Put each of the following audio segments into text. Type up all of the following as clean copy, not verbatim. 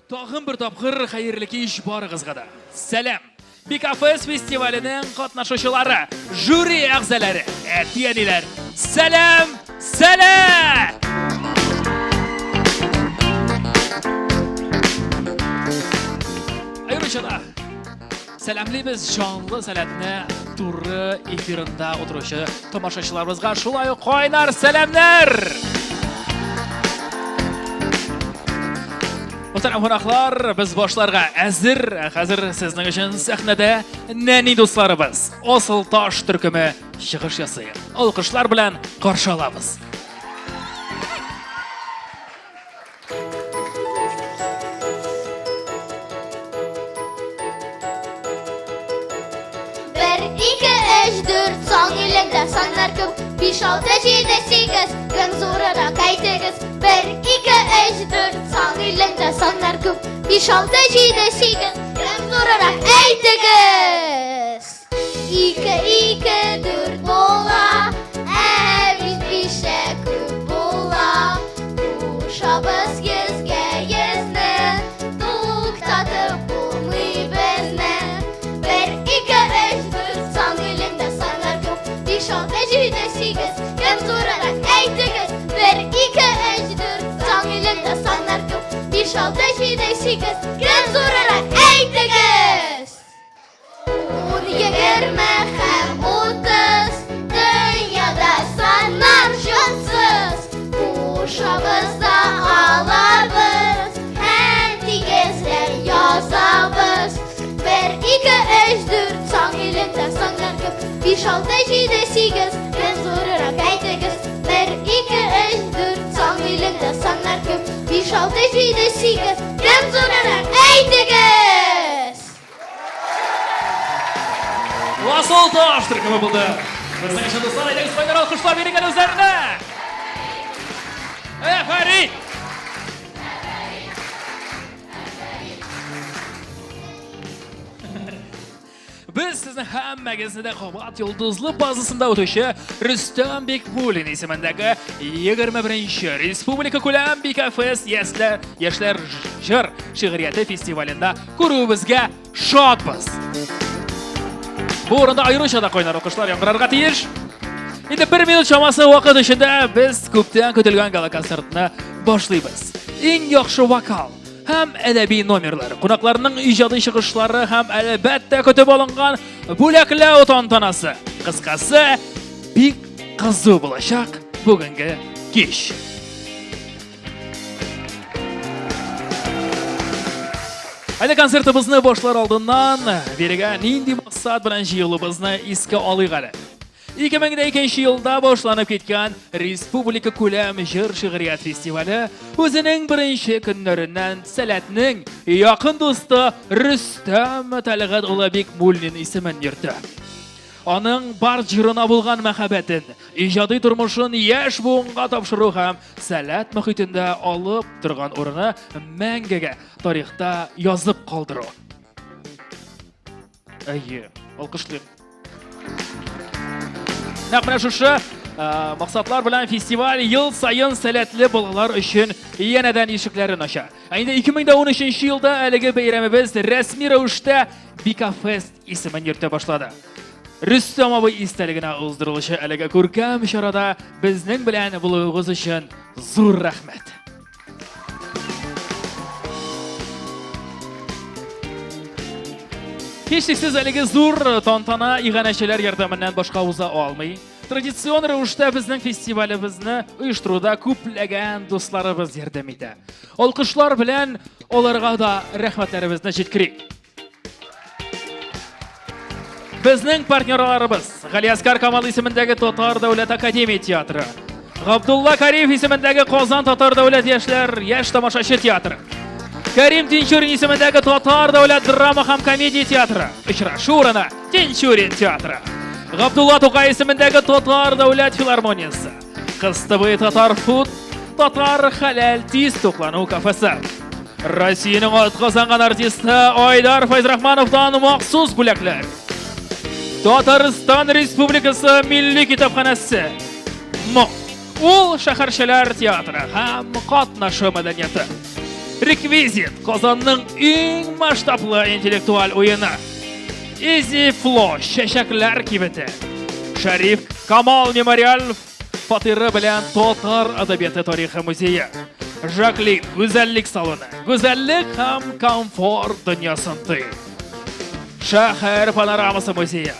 Тагын бер тапкыр хәерле кич барыгызга да. Сәлам! Бикафес фестиваленең катнашучылары, жюри әгъзалары, әти-әниләр. Сәлам! Сәлам! Аеруча да сәламлибез җанлы сәләтне туры эфирында утыручы тамашачыларыбызга шулай ук кайнар сәламнәр! Мөхтәрәм кунаклар, без башларга әзер. Ә хәзер сезнең өчен сәхнәдә нәни дусларыбыз, Асыл таш төркеме чыгыш ясый. Алкышлар белән каршы алабыз. Бер, ике, өч, дүрт, сан илендә саннар күп. Биш, алты, җиде, сигез, кем зурырак әйтегез. Бер, ике, өч, дүрт, сан илендә саннар күп. Биш, алты, җиде, сигез, кем зурырак әйтегез. Ике, ике, дүрт була, ә биш биштә күп була. Кушабыз йөзгә йөзне, туктатып булмый безне. Бер, ике, өч, дүрт, сан илендә саннар күп. Биш, алты, җиде, сигез, кем зурырак әйтегез. Бер, ике, өч, дүрт, сан илендә саннар күп. Биш, алты, җиде, сигез, кем зурырак әйтегез. Ун, 20 һәм 30, дөньяда саннар чынсыз. Кушабыз да алабыз һәм тигезләр язабыз. Бер, ике, өч, дүрт, сан илендә саннар күп. Биш, алты, җиде, сигез, кем зурырак әйтегез. Бер, ике, өч, дүрт, сан илендә саннар күп. Биш, алты, җиде, сигез, кем зурырак әйтегез. Асыл таш төркеме булды. Безнең өчен дуслар, әйдәгез кайнар алкышлар бирик әле үзләренә. Әфәрин! Без сезне һәммәгезне дә кабат Йолдызлы базасында үтүче Рөстәм Бикмуллин исемендәге 21 республика күләм Бикафест яшьләр яшьләр җыр шигърияте фестивалендә күрүебезгә шатбыз. Бу урында аеруча да кайнар алкышлар яңгырарга тиеш. Инде бер минут чамасы вакыт эчендә без күптән көтелгән гала-концертны башлыйбыз. Иң яхшы вокал һәм әдәби номерлар, кунакларның иҗади чыгышлары һәм әлбәттә көтеп алынган бүләкләү тантанасы. Кыскасы, бик кызу булачак бүгенге кич. Әле концертыбызны башлар алдыннан бирегә нинди максат белән җыелуыбызны искә алыйк әле. 2002 елда башланып киткән Республика күләм җыр шигърият фестивале үзенең беренче көннәреннән Сәләтнең якын дусты Рөстәм Тәлгать улы Бикмуллин исемен йөртә. Аның бар җырына булган мәхәббәтен, иҗади тормышын яшь буынга тапшыру һәм Сәләт мөхитендә алып торган урыны мәңгегә тарихта язып калдыру. Әйе, алкышлыйк. Нәкъ менә шушы максатлар белән фестиваль ел саен сәләтле балалар өчен янәдән ишекләрен ача. Ә инде 2013 елда әлеге бәйрәмебез рәсми рәвештә Бикафест исемен йөртә башлады. Рөстәм абый истәлегенә уздырылучы әлеге күркәм чарада безнең белән булуыгыз өчен зур рәхмәт. Һичшиксез әлеге зур тантана иганәчеләр ярдәменнән башка уза алмый. Традицион рәвештә безнең фестивалебезне оештыруда күпләгән дусларыбыз ярдәм итә. Алкышлар белән аларга да рәхмәтләребезне җиткерик. Безнең партнерларыбыз Галиаскар Камал исемендәге Татар дәүләт академия театры, Габдулла Кариев исемендәге Казан татар дәүләт яшьләр яшь тамашачы театры, Карим Тинчурин исемендәге Татар дәүләт драма һәм комедия театры, очрашу урыны Тинчурин театры, Габдулла Тукай исемендәге Татар дәүләт филармониясе, Кыстыбый татар фуд, татар хәләл тиз туклану кафесы. Россиянең атказанган артисты Айдар Файзрахмановтан махсус бүләкләр. Татарстан Республикасы Милли китапханәсе. Мо. Ул шәһәрчәләр театры һәм катнашы мәдәнияты. Реквизит, Казанның иң масштаблы интеллектуаль уены. Easy Flow, чәчәкләр кибете. Шәриф Камал мемориаль фатиры белән татар әдәбияты тарихы музее. Жакли гүзәллек салоны. Гүзәллек һәм комфорт дөньясын тый. Шәһәр панорамасы музее.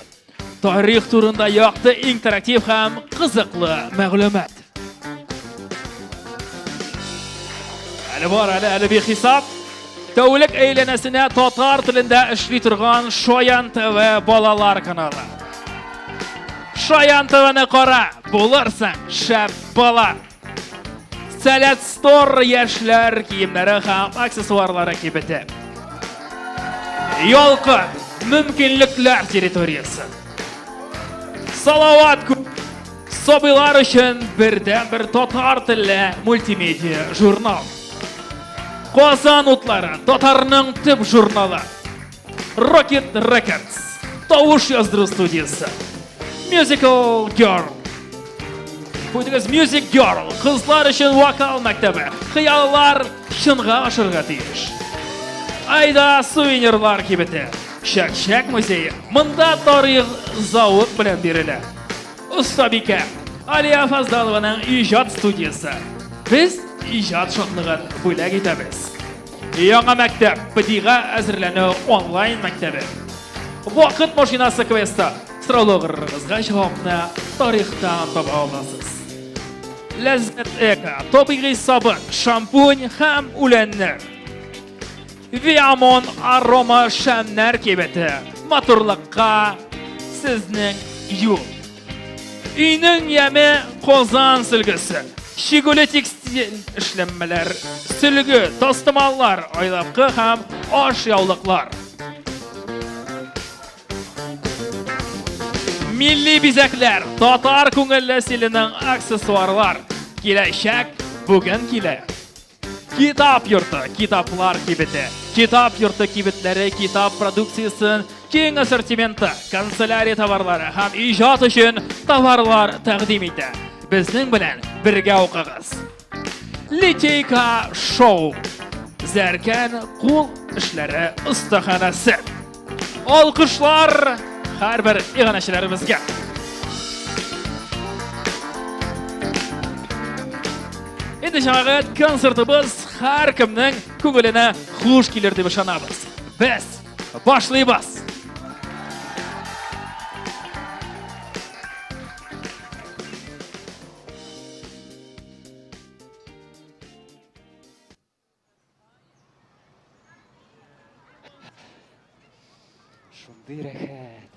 Тарих турында якты интерактив һәм кызыклы мәгълүмат. Әле бар, әле, әле бихисап. Тәүлек әйләнәсенә татар телендә эшли торган Шаян ТВ балалар каналы. Шаян ТВны кара, булырсың шәп бала. Сәләт Стор яшьләр киемнәре һәм аксессуарлары кибете. Ялкын мөмкинлекләр территориясе. Салават сабыйлар өчен бердән-бер татар телле мультимедиа журнал. Казан утлары татарның төп журналы. Rocket Records тавыш яздыру студиясе. Musical Girl. Путигез Music Girl кызлар өчен вокал мәктәбе. Хыяллар чынга ашырга тиеш. Айда сувенирлар кибете. Чәк-чәк музее. Монда тарих завык белән бирелә. Остабикә Алия Фаздалованың иҗат студиясе. Без иҗат шатлыгын бүләк итәбез. Яңа мәктәп, ПДИга әзерләнү онлайн мәктәбе. Вакыт машинасы квесты. Сорауларыгызга җавапны тарихтан таба аласыз. Ләззәт эко, табигый сабын, шампунь һәм үләннәр. Виамон арома шәмнәр кибете. Матурлыкка сезнең юл. Өйнең яме Казан сөлгесе. Чигүле текстиль эшләнмәләр, сөлге, тастымаллар, айлапкы һәм аш яулыклар. Милли бизәкләр, татар күңелле стиленең аксессуарлар. Киләчәк бүген килә. Китап йорты, китаплар кибете. Китап йорты кибетләре китап продукциясен киң ассортименты, канцелярия товарлары һәм иҗат өчен товарлар тәкъдим итә. Безнең белән бергә укыгыз. Литейка шоу. Зәркән кул эшләре остаханәсе. Алкышлар һәрбер иганәчеләребезгә. Инде җәмәгать концертыбыз һәркемнең күңеленә хуш килер дип ышанабыз. Без башлыйбыз. Шундый рәхәт.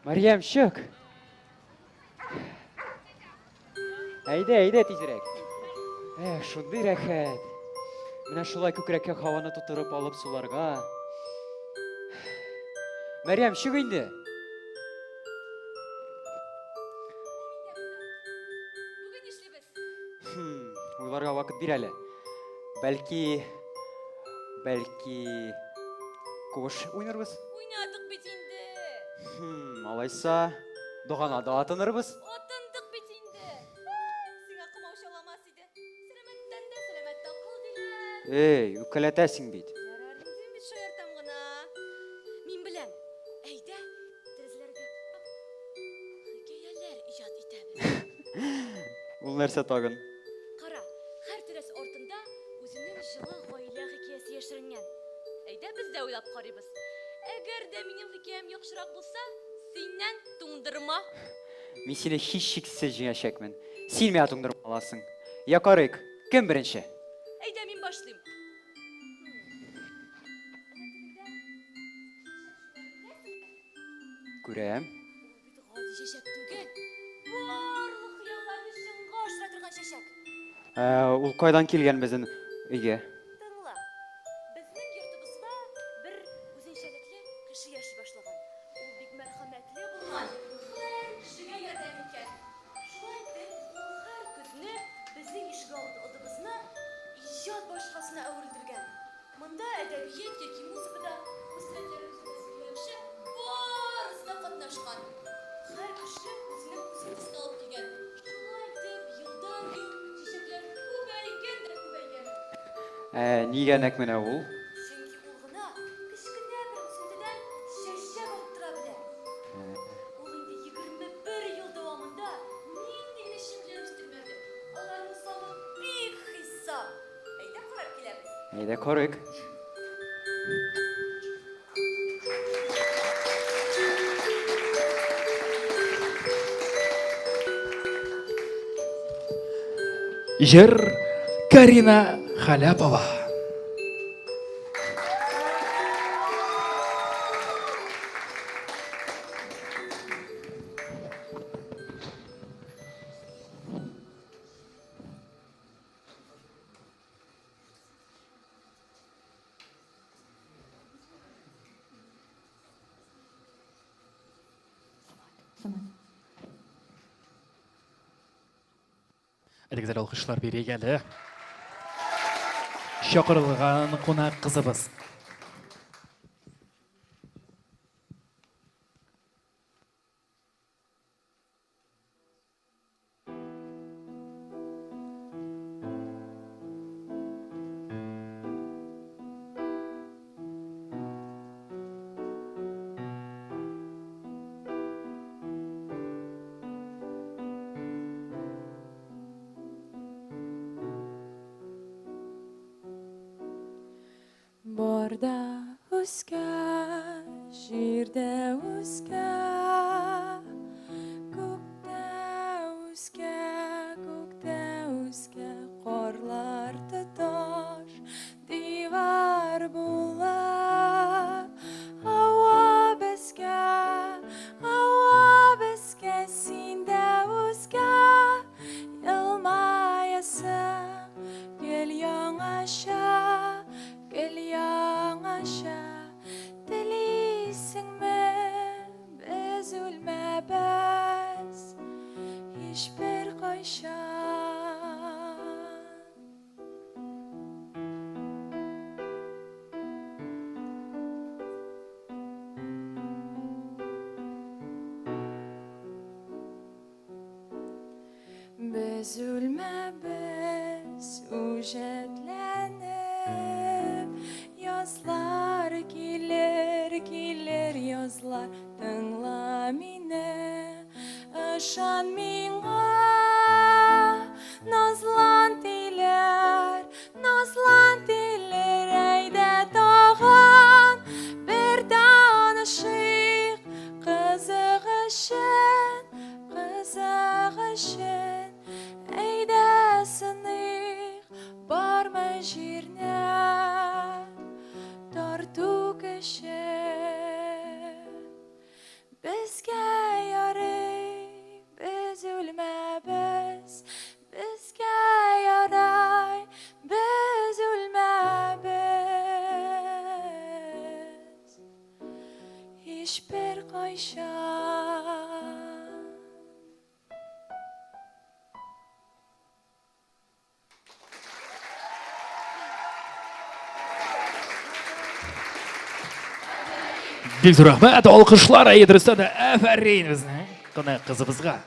Марьям, чык. Әйдә, әйдә тизрәк. Эх, шундый рәхәт. Менә шулай күкрәккә һаваны тутырып алып суларга. Мәрьям, чык инде. Хм, уйларга вакыт бир әле. Бәлки, бәлки, куыш уйнарбыз? Уйнадык бит инде. Хм, алайса, догана да атынырбыз. Атындык бит инде. Сиңа комаучаламас иде. Сәламәттән дә сәламәт акыл диләр. Эй, үпкәләтәсең бит. Ярар инде, мин бит шаяртам гына. Мин беләм. Әйдә, тәрәзәләргә хикәяләр иҗат итәбез. Ул нәрсә тагын? Кара, һәр тәрәз артында үзенең җылы гаилә хикәясе яшеренгән. Әйдә, без дә уйлап карыйбыз. Әгәр дә минем хикәям яхшырак булса, синнән туңдырма. Мин сине һичшиксез җиңәчәкмен. Син миңа туңдырма аласың. Я карыйк, кем беренче? Әйдә, мин башлыйм. Күрәм. Ул бит гади чәчәк түгел. Барлык хыялларны чынга ашыра торган чәчәк. Ә, ул кайдан килгән безнең өйгә? Тыңла. Безнең йортыбызда бер үзенчәлекле кеше яши башлаган. Ул бик мәрхәмәтле булган, һәр кешегә ярдәм иткән. Шулай итеп, ул һәр көзне безнең ишегалдыбызны иҗат башкасына әверелдергән. Монда әдәбият яки музыкада үз сәләтләрен күрсәтәсе килгән кеше барысы да катнашкан. Һәр кеше үзенең үсентесен алып килгән. Шулай итеп, елдан-ел чәчәкләр күбәйгән дә күбәйгән. Ә нигә нәкъ менә ул? Чөнки ул гына кечкенә бер үсентедән чәчәк аттыра белә. Ул инде 21 ел дәвамында нинди генә чәчәкләр үстермәде. Аларның саны бик хисап. Әйдә карап киләбез. Әйдә карыйк. Җыр Карина Халяпова. Әйдәгез әле алкышлар бирик әле. Чакырылган кунак кызыбыз. Барда үскә, җирдә үскә, күктә үскә, күктә үскә, карлар тоташ дивар булып, ава безгә, ава безгә, син дә үскә, елмаясың гел яңача. Гел яңача телисеңме, без үлмәбез һичбер кайчан. Без үлмәбез үҗәтләнеп, Язлар килер, килер язлар, Тыңла мине, ышан миңа. Назлан тилер, назлан тилер, Әйдә тагын бер танышыйк, Кызык өчен, кызык өчен, әйдә сыныйк, бармы җирне тарту көче. Безгә ярый, без үлмәбез, безгә ярай, без үлмәбез. Һичбер кайчан. Бик зур рәхмәт, алкышлар, әйе, дөрестән дә, афәрин безнең кунак кызыбызга.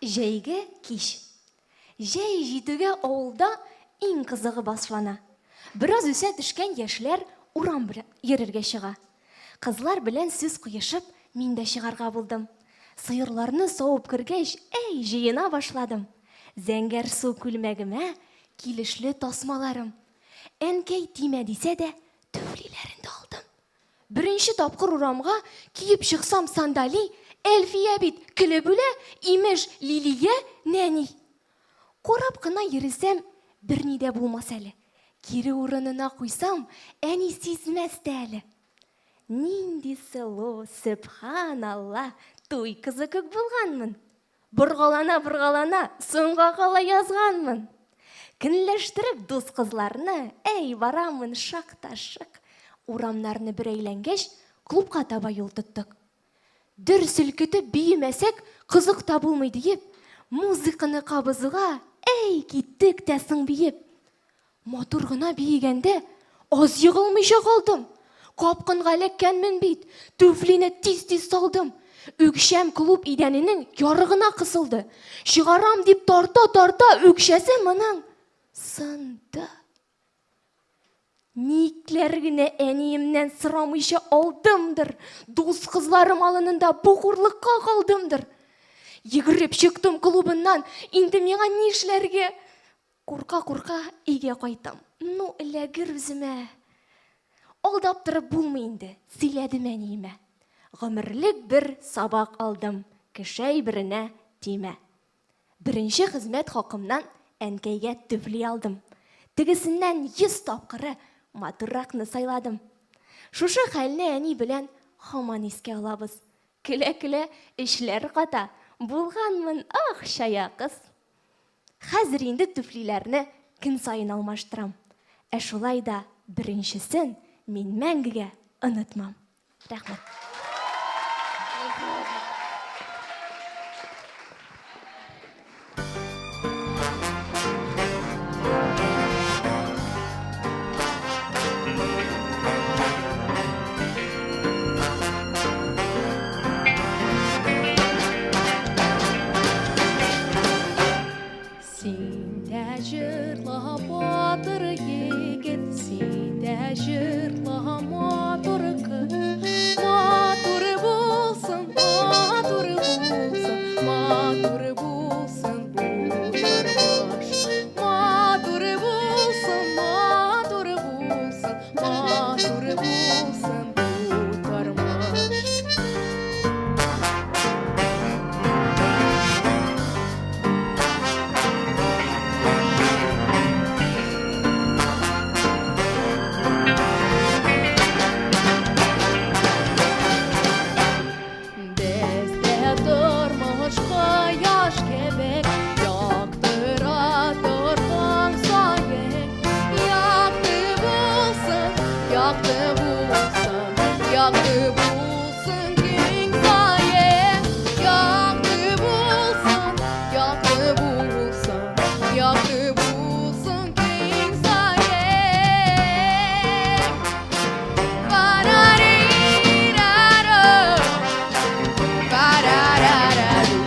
Җәйге кич. Җәй җитүгә авылда иң кызыгы башлана. Бераз үсә төшкән яшьләр урам белән йөрергә чыга. Кызлар белән сүз куешып, мин дә чыгарга булдым. Сыерларны савып кергәч, әй, җыена башладым. Зәңгәрсу күлмәгемә килешле тасмаларым. Әнкәй тимә дисә дә, түфлиләрен дә алдым. Беренче тапкыр урамга киеп чыксам сандали, Әлфия бит көлеп үлә, имеш, Лилия нәни. Карап кына йөресәм, берни дә булмас әле. Кире урынына куйсам, әни сизмәс тә әле. Нинди сылу, сөбханалла, туй кызы күк булганмын. Боргалана-боргалана соңга кала язганмын. Көнләштереп дус кызларны, әй, барамын шак та шык. Урамнарны бер әйләнгәч, клубка таба юл тоттык. Дер селкетеп биемәсәк, кызык та булмый диеп, музыканы кабызуга, әй, киттек тә соң биеп. Матур гына биегәндә аз егылмыйча калдым. Капкынга эләккәнмен бит. Түфлине тиз-тиз салдым. Үкчәм клуб идәненең ярыгына кысылды. Чыгарам дип тарта-тарта үкчәсе моның сынды. Никләр генә әниемнән сорамыйча алдымдыр. Дус кызларым алынында бу хурлыкка калдымдыр. Йөгереп чыктым клубыннан, инде миңа нишләргә? Курка-курка өйгә кайтам. Ну, эләгер үземә. Алдап торып булмый инде, сөйләдем әниемә. Гомерлек бер сабак алдым, кеше әйберенә тимә. Беренче хезмәт хакымнан әнкәйгә түфли алдым. Тегесеннән 100 тапкыры матурракны сайладым. Шушы хәлне әни белән һаман искә алабыз. Көлә-көлә эчләр ката, булганмын, ах, чая кыз. Хәзер инде түфлиләрне көн саен алмаштырам. Ә шулай да беренчесен мин мәңгегә онытмам. Рәхмәт. Син дә җырла, батыр егет, син дә җырла, матур кыз. Матур булсын, матур булсын, матур булсын бу тормыш. Матур булсын, матур булсын, матур булсын бу тормыш. Бездә тормыш кояш кебек яктыра торган саен. Якты булсын, якты булсын, якты булсын көн саен. Якты булсын, якты булсын, якты булсын көн саен. Парарираро, парарарару,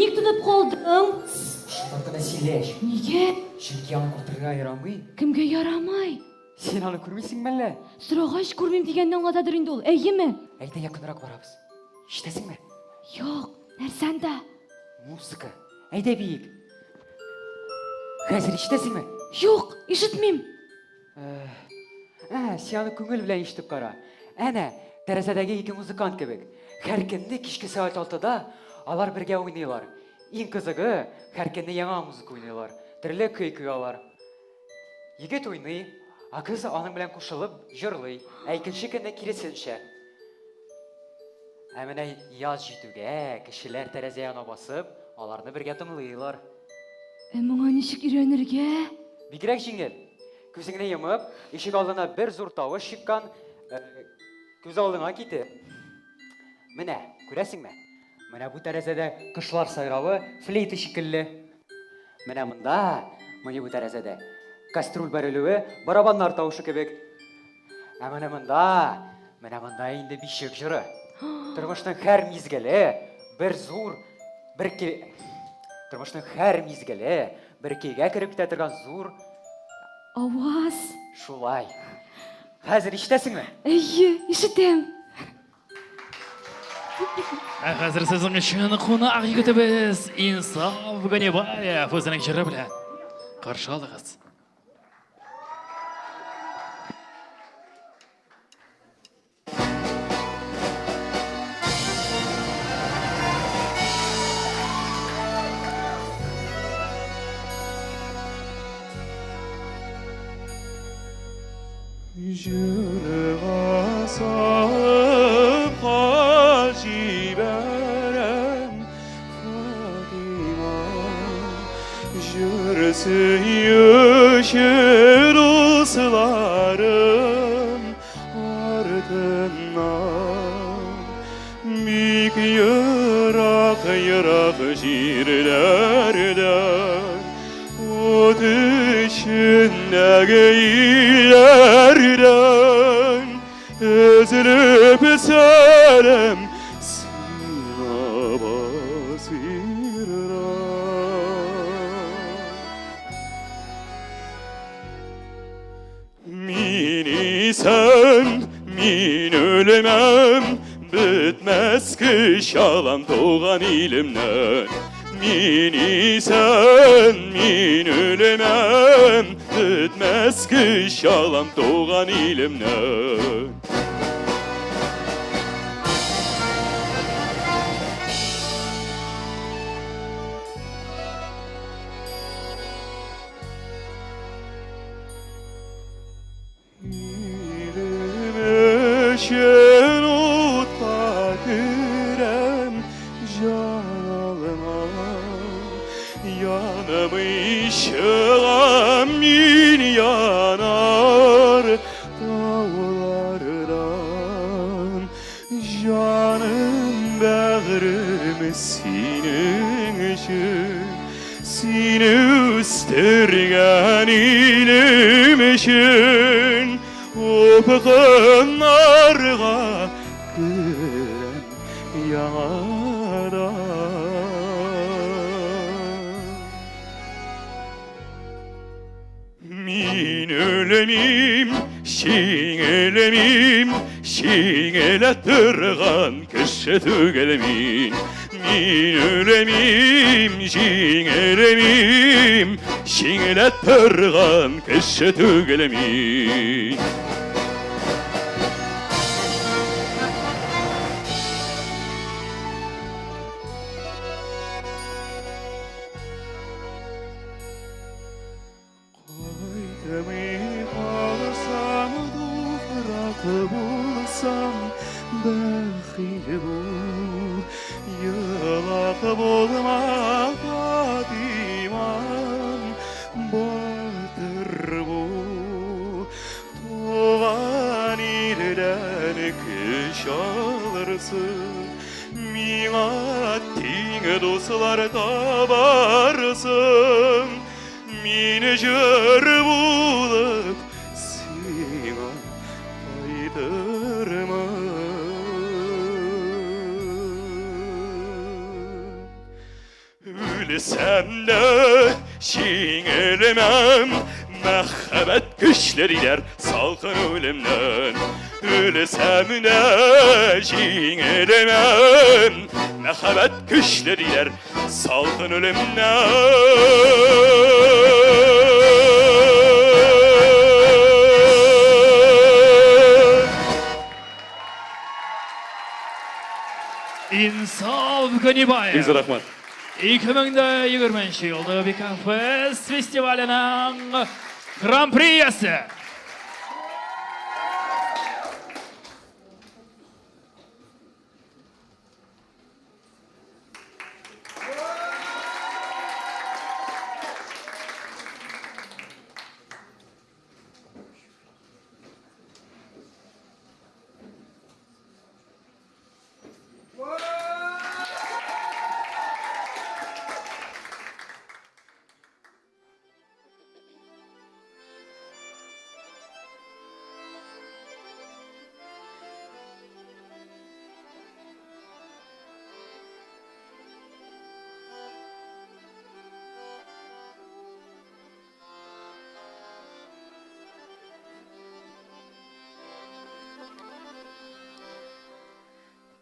Ник тынып калдың? Шуннан гына сөйләш. Нигә? Чөнки аны күрдерергә ярамый. Кемгә ярамый? Син аны күрмисеңме әллә? Сорагач, күрмим дигәнне аңлатадыр инде ул, әйеме? Әйдә якынрак барабыз. Ишетәсеңме? Юк, нәрсә анда? Музыка. Әйдә биик. Хәзер ишетәсеңме? Юк, ишетмим. Ә, син аны күңел белән ишетеп кара. Әнә, тәрәзәдәге ике музыкант кебек. Һәр көнне кичке сәгать алтыда алар бергә уйныйлар. Иң кызыгы, һәр көнне яңа музыка уйныйлар, төрле көй куялар. Егет уйный, ә кыз аның белән кушылып җырлый, ә икенче көнне киресенчә. Ә менә яз җитүгә, кешеләр тәрәзә янына басып, аларны бергә тыңлыйлар. Ә моңа ничек өйрәнергә? Бигрәк җиңел. Күзеңне йомып, ишек алдына бер зур тавыш чыккан, э, күз алдыңа китер. Менә, күрәсеңме? Менә бу тәрәзәдә кошлар сайравы флейта шикелле. Менә монда, менә бу тәрәзәдә кастрюль бәрелүе барабаннар тавышы кебек. Ә менә монда, менә монда инде бишек җыры. Тормышның һәр мизгеле бер зур, бер ки... Тормышның һәр мизгеле бер көйгә кереп китә торган зур аваз. Шулай. Хәзер ишетәсеңме? Әйе, ишетәм. Ә хәзер сезнең өчен кунак егетебез Инсаф Ганибаев үзенең җыры белән каршы алыгыз. Җырга салып җибәрәм, Фатыйма. Җыр сөюче дусларым артыннан. Бик ерак, ерак җирләрдән, Ут эчендәге илләрдән Өзелеп сәлам сиңа Басыйрдан. Мин исән, мин үлмәм, бетмәс көч алам туган илемнән. Мин исән, мин үлмәм, бетмәс көч алам туган илемнән. Илем өчен утка керәм, җан алмам. Янымый чыгам мин янар таулардан. Җаным, бәгърем синең өчен, Сине үстергән илем өчен Упкыннарга керәм яңадан. Мин үлмим, җиңелмим, җиңелә торган кеше түгел мин. Мин үлмим, җиңелмим, җиңелә торган кеше түгел мин. Кайтмый калсам, туфрак булсам, бәхил бул. Елак булма, Фатимам, батыр бул. Туган илдән көч алырсың, миңа тиң дуслар табарсың. Мин җыр булып сиңа кайтырмын. Үлсәм дә җиңелмәм, мәхәббәт көчле диләр салкын үлемнән. Үлсәм дә җиңелмәм, мәхәббәт көчле диләр салкын үлемнән. Инсаф Ганибаев. Бик зур рәхмәт. 2020 елда Бикафест фестиваленең Гран-при иясе.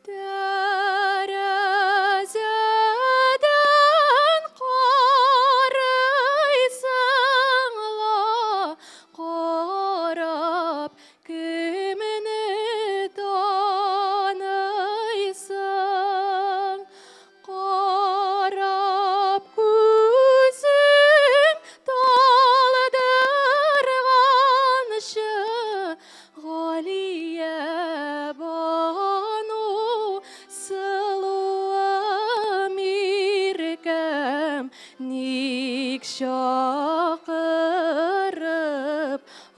Тәрәзәдән карыйсың ла, карап кемне таныйсың? Карап күзең талдырганчы, Галия Бану сылуым иркәм, ник чакырып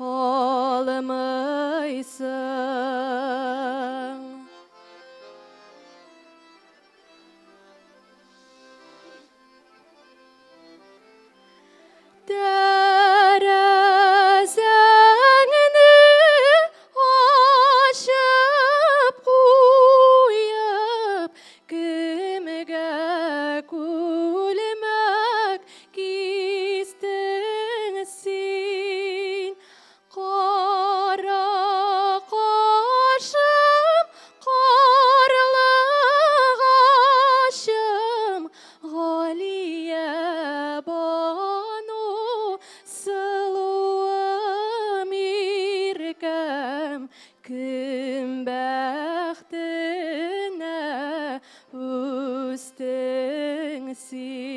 алмыйсың? Тәрәзәңне ачып куеп, кемгә күлмәк кистең син? Кара кашым, карлыгачым, Галия Бану, сылуым, иркәм, кем бәхтенә үстең син?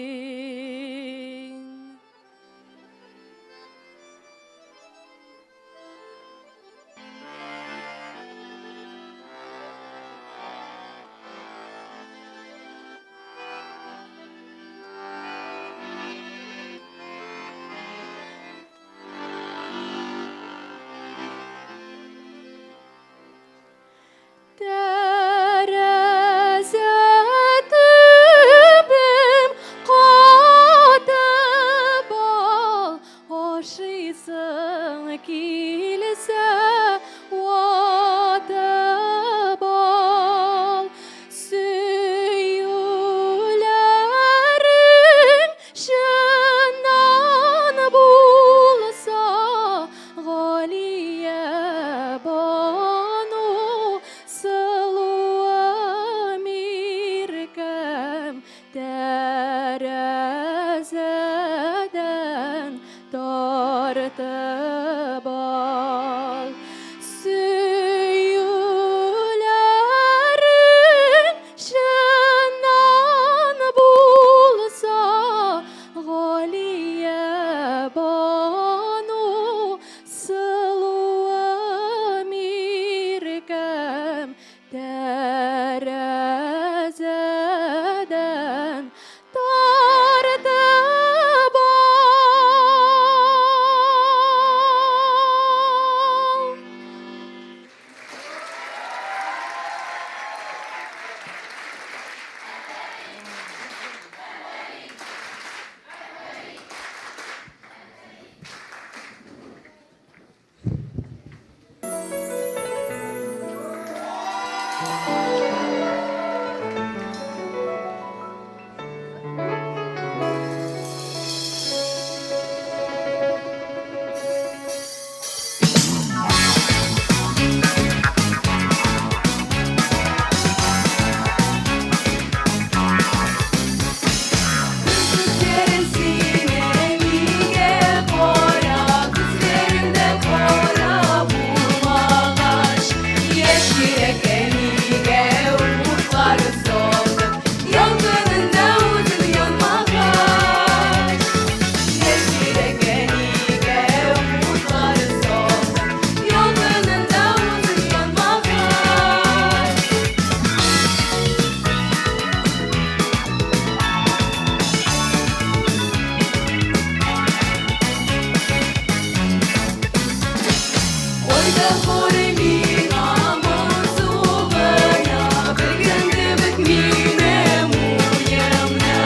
Матур миңа моңсу гына, белгән кебек минем уемны.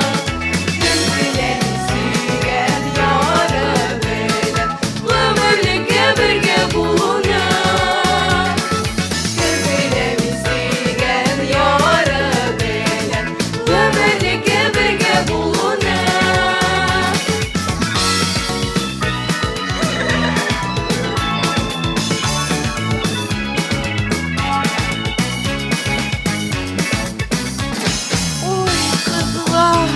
Кем белә сөйгән яры белән гомерлеккә бергә булуны. Кем белә сөйгән яры белән гомерлеккә бергә булуны. Ой, кызлар!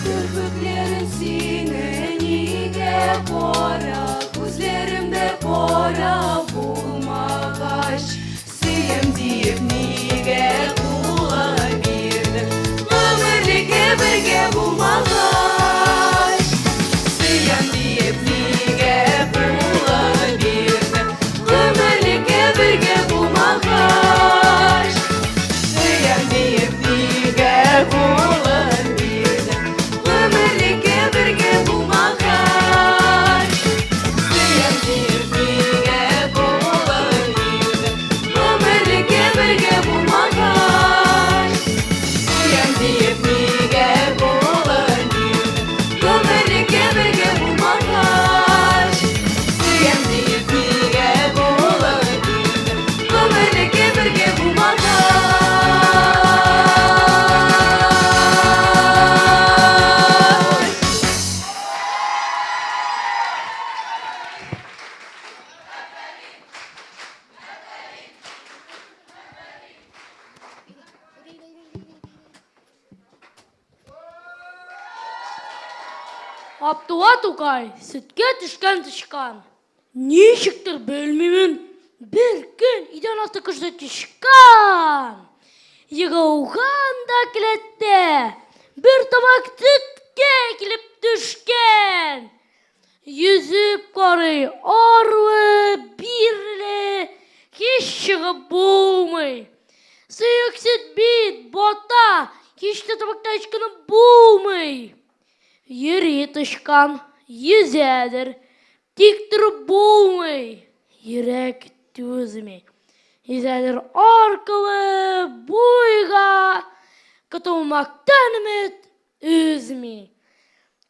Керфекләрең сине нигә кара, Күзләремдә кара булмагач, Сөям диеп нигә кулың бирдең, Гомерлеккә бергә булмагач. Сөям диеп нигә кулың бирдең, Гомерлеккә бергә булмагач. Сөям диеп нигә кулың бирдең, Гомерлеккә бергә булмагач. Сөям диеп нигә кулың бирдең, Гомерлеккә бергә булмагач. Сөям диеп нигә кулың бирдең, Гомерлеккә бергә булмагач. Сөям диеп нигә кулың бирдең, Гомерлеккә бергә булмагач. Абдулла Тукай, сөткә төшкән тычкан. Ничектер белмимен, бер көн идән асты кешесе тычкан. Егылган да келәттә бер табак сөткә килеп төшкән. Йөзеп карый, арлы, бирле, һич чыгып булмый. Сыек сөт бит, бата, һич тә табакта ычкынып булмый. Йөри тычкан, йөзәдер, тик торып булмый, йөрәк түзми. Йөзәдер аркылы, буйга, котылмактан өмет өзми.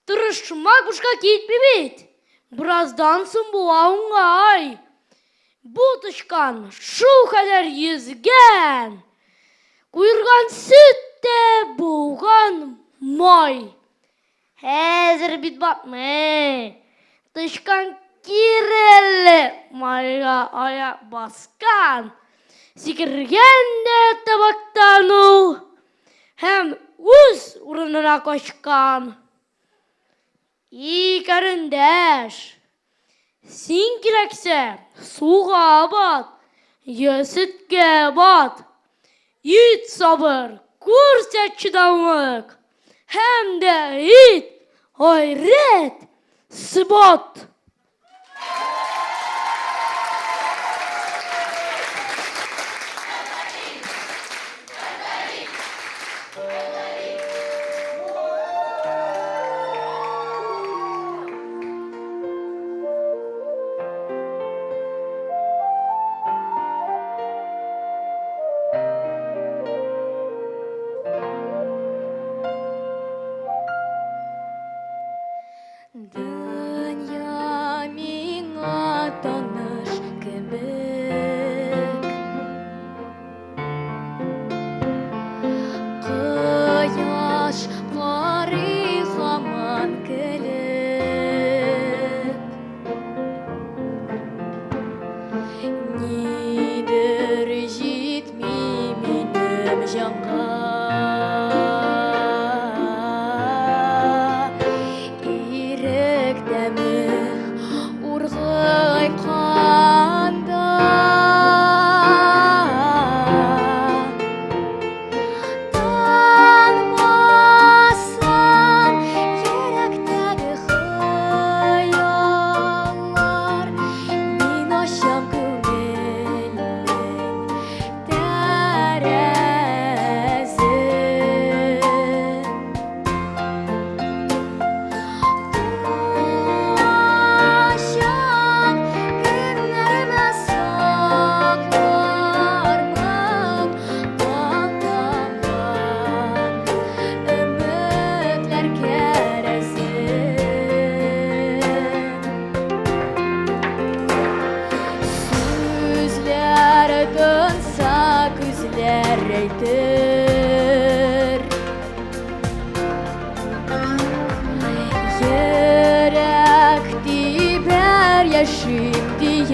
Тырышмак бушка китми бит, бераздан соң була уңай. Бу тычкан шул кадәр йөзгән, куерган сөт тә булган май. Хәзер бит батмый. Тычкан киреле майга аяк баскан. Сикергән дә табактан ул һәм үз урынына качкан. И, карендәш, син кирәксә, суга бат, я сөткә бат. Ит сабыр, күрсәт чыдамлык, һәм дә ит гайрәт, сыбат. Дөнья миңа таныш кебек. Кояш карый һаман көлеп. Нидер җитми минем җанга. Ирек тәме ургый канда. Яшим диеп.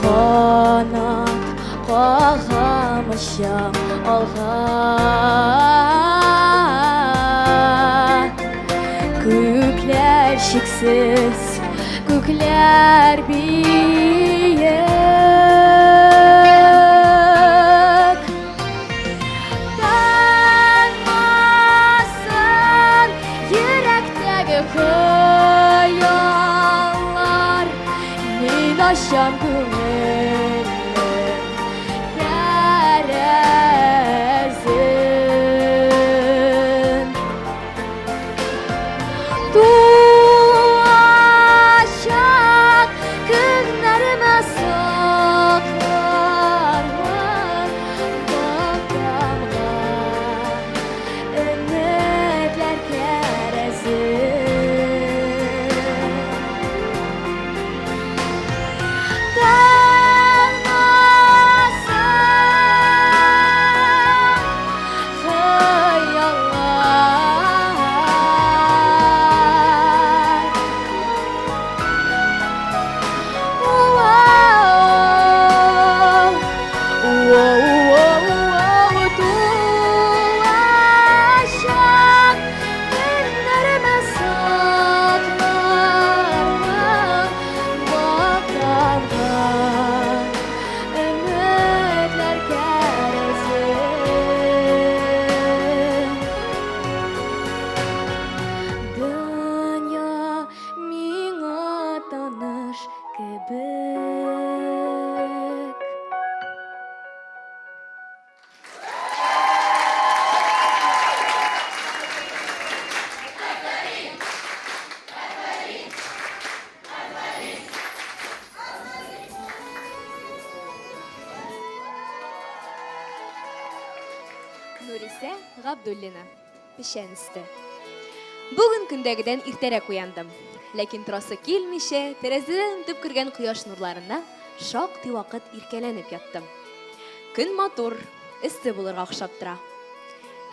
Канат кагам очам алга. Күкләр чиксез, күкләр биек. Танмасын йөрәктәге хыяллар, Мин ачам күңелнең тәрәзен. Туачак көннәремә саклармын Бакамган өметләр кәрәзен. Танмасын хыяллар. Воу, тулачак көннәремә саклармын Ватанга өметләр кәрәзен. Дөнья миңа таныш кебек. Нурисә Габдуллина. Печән өсте. Бүген көндәгедән иртәрәк уяндым. Ләкин торасы килмичә, тәрәзәдән үтеп кергән кояш нурларына шактый вакыт иркәләнеп яттым. Көн матур, эссе булырга охшап тора.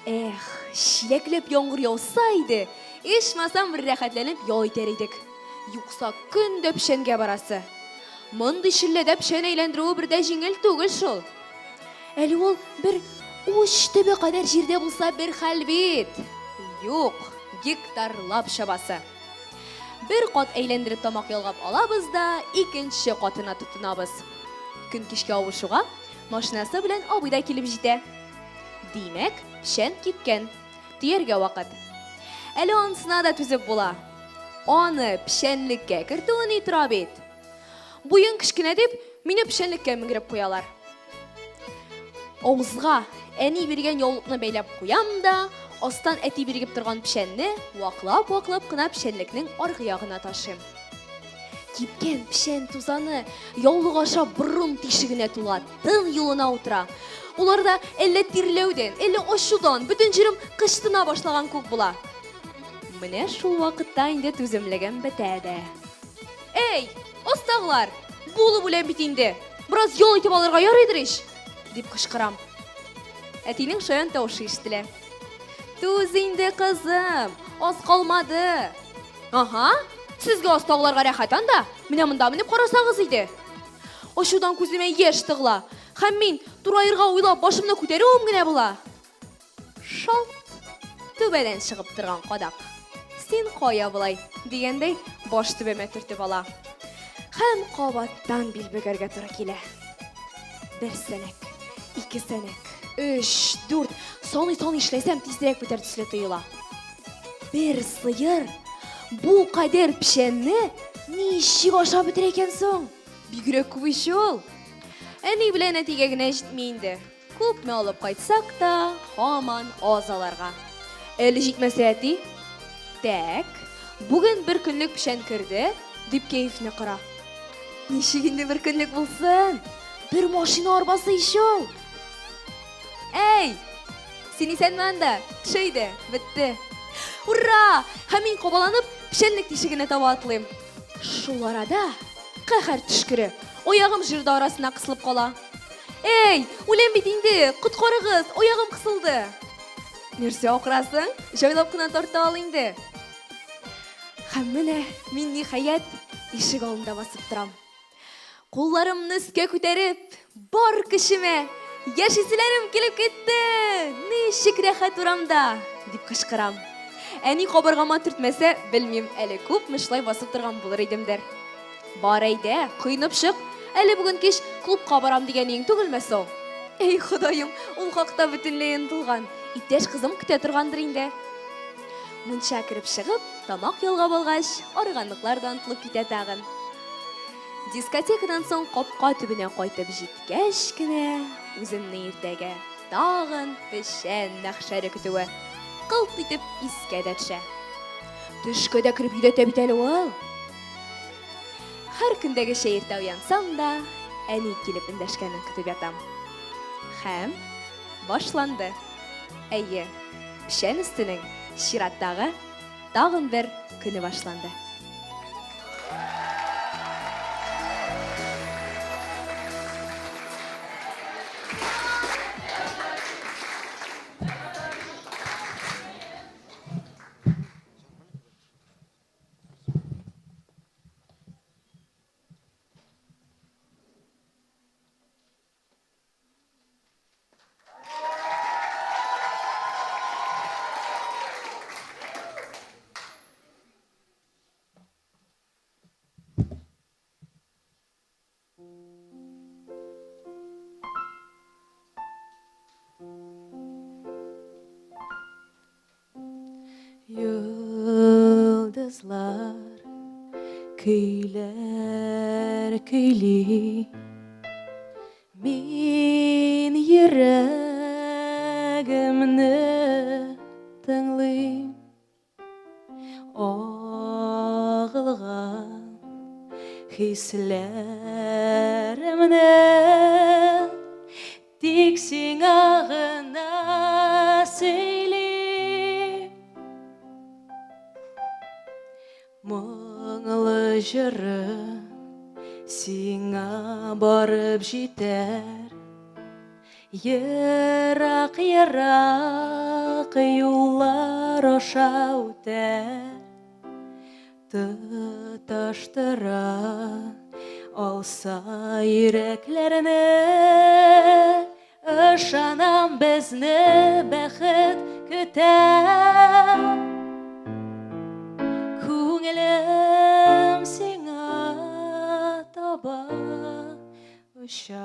Эх, чиләкләп яңгыр яуса иде, ичмасам бер рәхәтләнеп ял итәр идек. Юкса көн дә печәнгә барасы. Мондый челләдә печән әйләндерүе бер дә җиңел түгел шул. Әле ул бер уч төбе кадәр җирдә булса бер хәл бит. Юк, гектарлап чабасы. Бер кат әйләндереп тамак ялгап алабыз да, икенче катына тотынабыз. Көн кичкә авышуга, машинасы белән абый да килеп җитә. Димәк, печән кипкән. Төяргә вакыт. Әле анысына да түзеп була. Аны печәнлеккә кертүе ни тора бит. Буең кечкенә дип, мине печәнлеккә менгереп куялар. Авызга әни биргән яулыкны бәйләп куям да, астан әти биргеп торган печәнне ваклап-ваклап кына печәнлекнең аргы ягына ташыйм. Кипкән печән тузаны яулык аша борын тишегенә тула, тын юлына утыра. Уларда әллә тирләүдән, әллә ачудан бөтен җирем кычтына башлаган күк була. Менә шул вакытта инде түземлегем бетә дә. Әй, остагылар, булып үләм бит инде. Бераз ял итеп алырга ярыйдыр ич, дип кычкырам. Әтинең шаян тавышы ишетелә. Түз инде, кызым, аз калмады. Ага, сезгә остагыларга рәхәт анда. Менә монда менеп карасагыз иде. Ачудан күземә яшь тыгыла. Һәм мин, тураерга уйлап, башымны күтәрүем генә була. Шалт! Түбәдән чыгып торган кадак. Син кая болай? дигәндәй, баш түбәмә төртеп ала. Һәм кабаттан бил бөгәргә туры килә. Бер сәнәк, ике сәнәк, өч, дүрт, саный-саный эшләсәм, тизрәк бетәр төсле тоела. Бер сыер бу кадәр печәнне ничек ашап бетерә икән соң? Бигрәк күп ич ул. Әни белән әтигә генә җитми инде. Күпме алып кайтсак та, һаман аз аларга. Әле җитмәсә әти, Тәк, бүген бер көнлек печән керде, дип кәефне кыра. Ничек инде бер көнлек булсын? Бер машина арбасы ич ул. Әй, син исәнме анда? Төш әйдә, бетте. Ура! Һәм мин кабаланып печәнлек тишегенә таба атлыйм. Шул арада каһәр төшкере, аягым җырда арасына кысылып кала. Эй, үләм бит инде, коткарыгыз, аягым кысылды. Нәрсә акырасың? Җайлап кына тарта ал инде. Һәм менә мин ниһаять ишек алдында басып торам. Кулларымны өскә күтәреп, бар көчемә, Яшиселәрем килеп китте! Ничек рәхәт урамда! дип кычкырам. Әни кабыргама төртмәсә, белмим, әле күпме шулай басып торган булыр идемдер. Бар әйдә, коенып чык. Әле бүген кич клубка барам дигән иең түгелме соң? Әй, Ходаем, ул хакта бөтенләй онытылган. Иптәш кызым көтә торгандыр инде. Мунча кереп чыгып, тамак ялгап алгач, арыганлыклар да онытылып китә тагын. Дискотекадан соң капка төбенә кайтып җиткәч кенә, үземне иртәгә тагын печән мәхшәре көтүе кылт итеп искә дә төшә. Төшкә дә кереп йөдәтә бит әле ул. Һәр көндәгечә иртә уянсам да, әни килеп эндәшкәнен көтеп ятам. Һәм башланды. Әйе, печән өстенең чираттагы тагын бер көне башланды. Йолдызлар көйләр көйли Мин йөрәгемне тыңлыйм Агылган хисләремне Тик сиңа гына сөйлим. Моңлы җырым сиңа барып җитәр. Ерак-ерак юллар аша үтәр. Тоташтыра алса йөрәкләрне, Ышанам, безне бәхет көтә. Күңелем сиңа таба оча,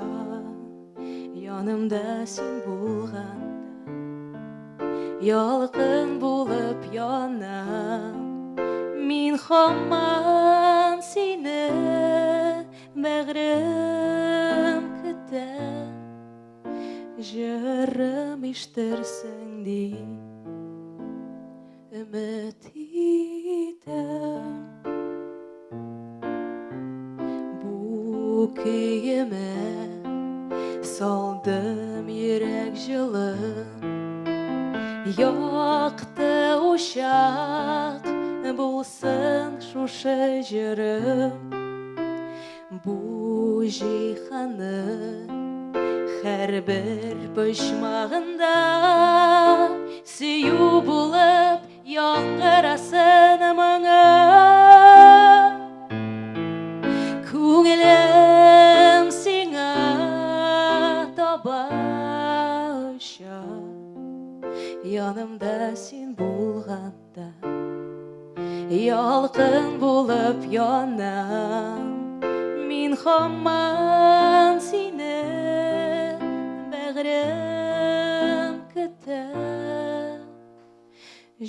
Янымда син булганда, Ялкын булып янам. Мин һаман сине Бәгърем көтә, җырым иштерсең дип өмет итәм. Бу көемә салдым йөрәк җылым, Якты учак булсын шушы җырым. Бу җиһанның һәрбер почмагында сөю булып яңгырасын моңы. Күңелем сиңа таба оча, янымда син булганда. Ялкын булып янам Мин һаман сине бәгърем көтәм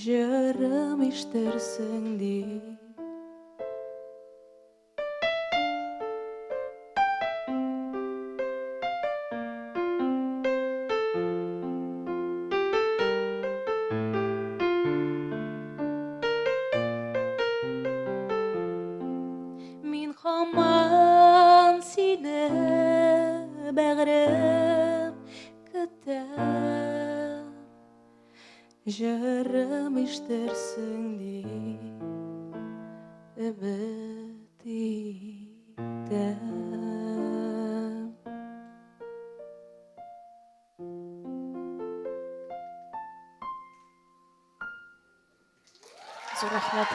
Җырым иштерсең дип Мин һаман сине бәгърем көтәм. Җырым иштерсең дип өмет итәм. Зур рәхмәт.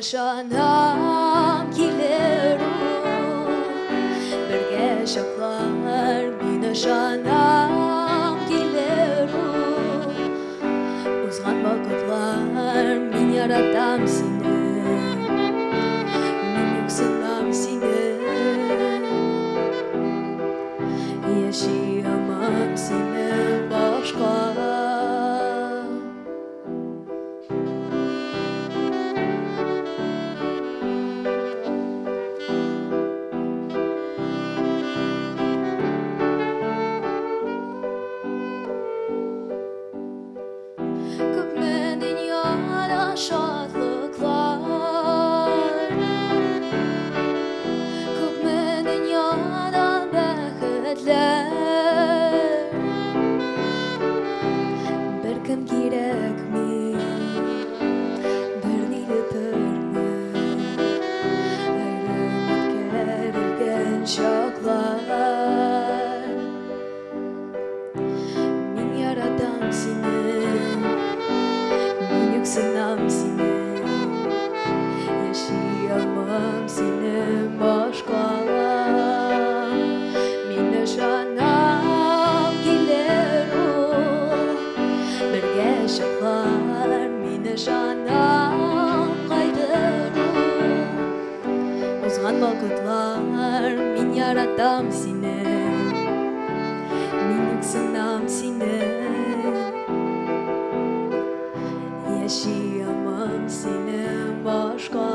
ышанам, килер ул. Бергә чаклар, мин ышанам, килер ул. Узган вакытлар, мин яратам сине. Мин юксынам сине. Яши алмам сине башка. Күпме дөньяда шатлыклар, Күпме дөньяда бәхетләр. Беркем кирәкми, берни дә тормый, Аерым үткәрелгән чаклар. Мин яратам сине, мин юксынам сине, Яши алмам сине башка. Мин ышанам, килер ул, бергә чаклар, мин ышанам, кайтыр ул. Узган вакытлар, мин яратам сине, Мин юксынам сине. Яши алмам сине башка.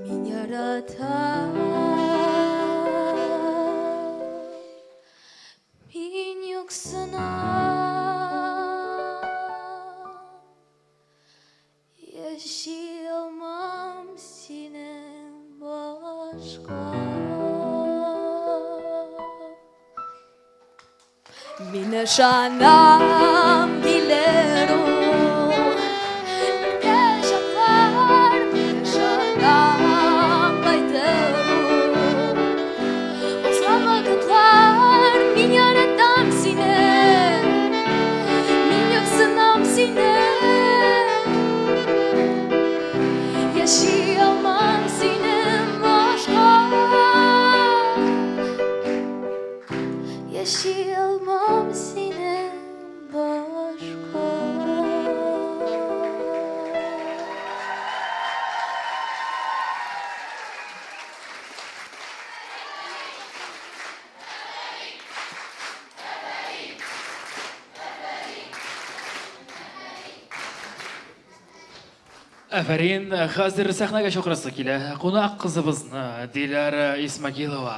Мин яратам. Мин юксынам. Яши алмам сине башка. Мин ышанам, килер ул. Бергә чаклар, мин ышанам, кайтыр ул. Узган вакытлар, мин яратам сине. Мин юксынам сине. Яши алмам сине башка. Яши алмам сине башка. Афәрин, хәзер сәхнәгә чакырасы килә. Кунак кызыбызны Диляра Исмагилова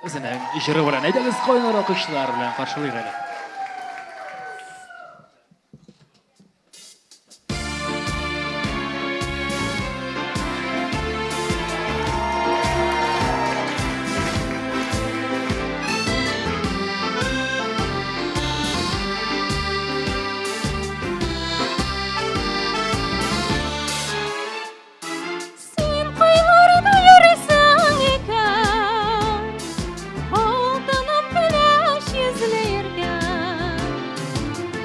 үзенең җыры белән. Әйдәгез, кайнар алкышлар белән каршылыйк әле. Син кайларда йөрисең икән, Алтыным пеләш йөзле йөргән,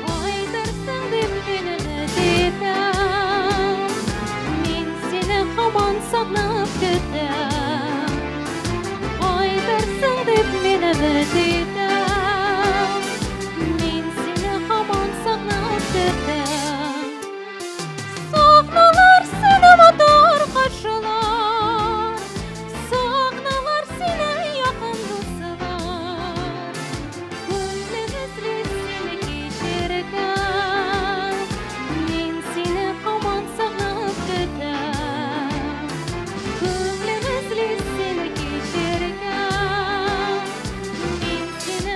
Кайтырсың дип мин өмет итәм, Мин сине һаман сагынып көтәм. Кайтырсың дип мин өмет итәм, Мин сине һаман сагынып көтәм. Сагыналар сине матур каршылар, Сагыналар сине якын дуслар. Күңелем эзли сине кичергән, Мин сине һаман сагынып көтәм. Күңелем эзли сине кичергән, Мин сине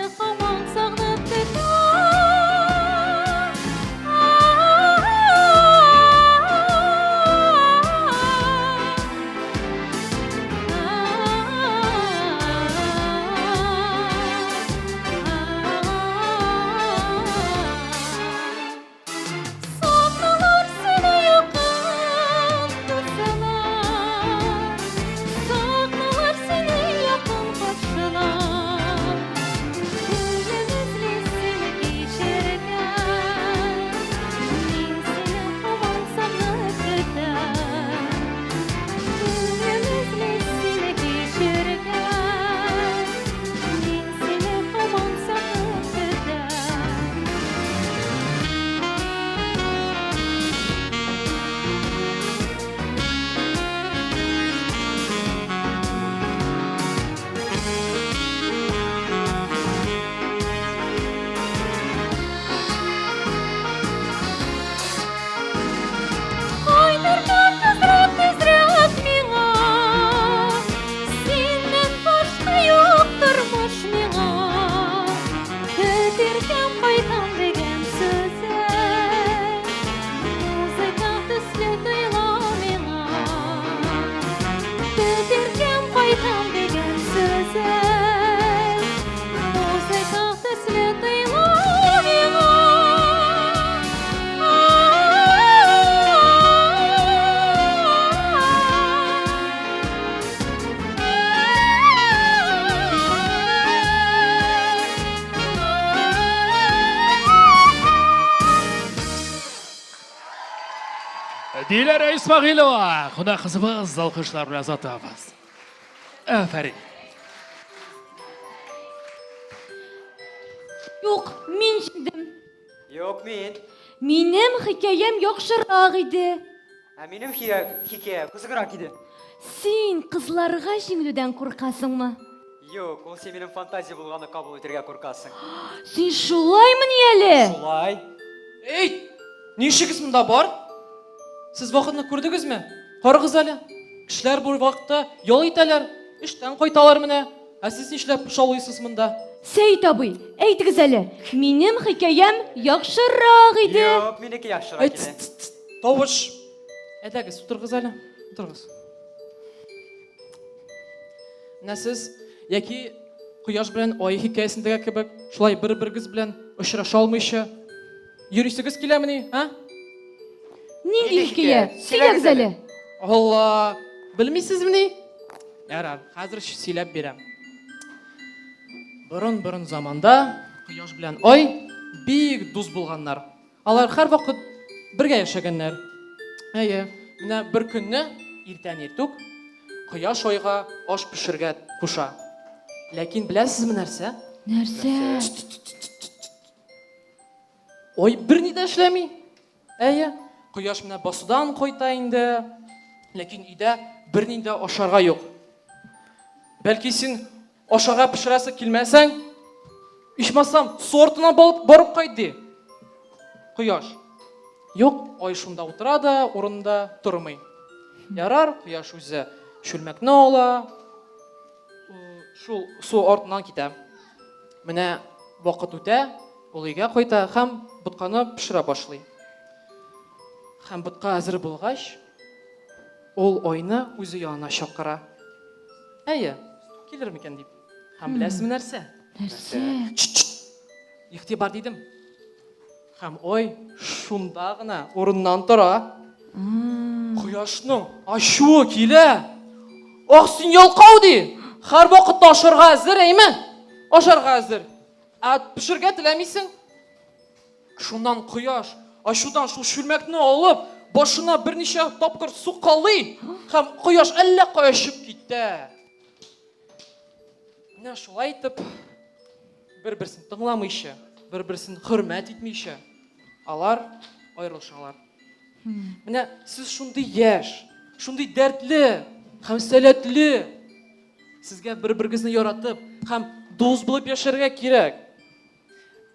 Диләрә Исмәгыйлова, кунак кызыбыз, алкышлар белән озатабыз. Афәрин. Юк, мин җиңдем. Юк, мин. Минем хикәям яхшырак иде. Ә минем хикәя кызыграк иде. Син кызларга җиңелүдән куркасыңмы? Юк, ул син минем фантазия булганны кабул итәргә куркасың. Син шулаймыни әле? Шулай. Эй, ни эшегез монда бар? Сез вакытны күрдегезме? Карагыз әле. Кешеләр бу вакытта ял итәләр, эштән кайталар менә. Ә сез нишләп шаулыйсыз монда? Сәет абый, әйтегез әле, минем хикәям яхшырак иде. Юк, минеке яхшырак иде. Тавыш. Әйдәгез, утырыгыз әле. Утырыгыз. Менә сез яки Кояш белән Ай хикәясендәге кебек шулай бер-берегез белән очраша алмыйча йөрисегез киләмени, а? Нинди хикәя? Сөйләгез әле. Алла, белмисезмени? Ярар, хәзер сөйләп бирәм. Борын-борын заманда Кояш белән Ай бик дус булганнар. Алар һәрвакыт бергә яшәгәннәр. Әйе, менә бер көнне иртән иртүк Кояш Айга аш пешергә куша. Ләкин беләсезме нәрсә? Нәрсә? Ай берни дә эшләми. Әйе, Кояш менә басудан кайта инде, ләкин өйдә берни дә ашарга юк. Бәлки син Ашарга пешерәсе килмәсәң, ичмасам, су артына барып кайт, ди. Кояш. Юк, ай шунда утыра да, урынында тормый. Ярар, кояш үзе чүлмәкне ала, шул су артыннан китә. Менә вакыт үтә, ул өйгә кайта һәм ботканы пешерә башлый. Һәм ботка әзер булгач, ул айны үзе янына чакыра. Әйе, килер микән дип. Һәм беләсезме нәрсә? Нәрсә? Игътибар дидем. Һәм ой, шунда гына урыннан тора. Кояшның ачуы килә. Ах, син ялкау ди. Һәр вакытта ашарга әзер, әйме? Ашарга әзер. Ә пешергә теләмисең. Шуннан кояш, ачудан шул чүлмәкне алып, башына берничә тапкыр сукалый һәм кояш әллә кая очып китә. Менә шулай итеп, бер-берсен тыңламыйча, бер-берсен хөрмәт итмичә, алар аерылышалар. Менә сез шундый яшь, шундый дәртле һәм сәләтле. Сезгә бер-берегезне яратып һәм дус булып яшәргә кирәк.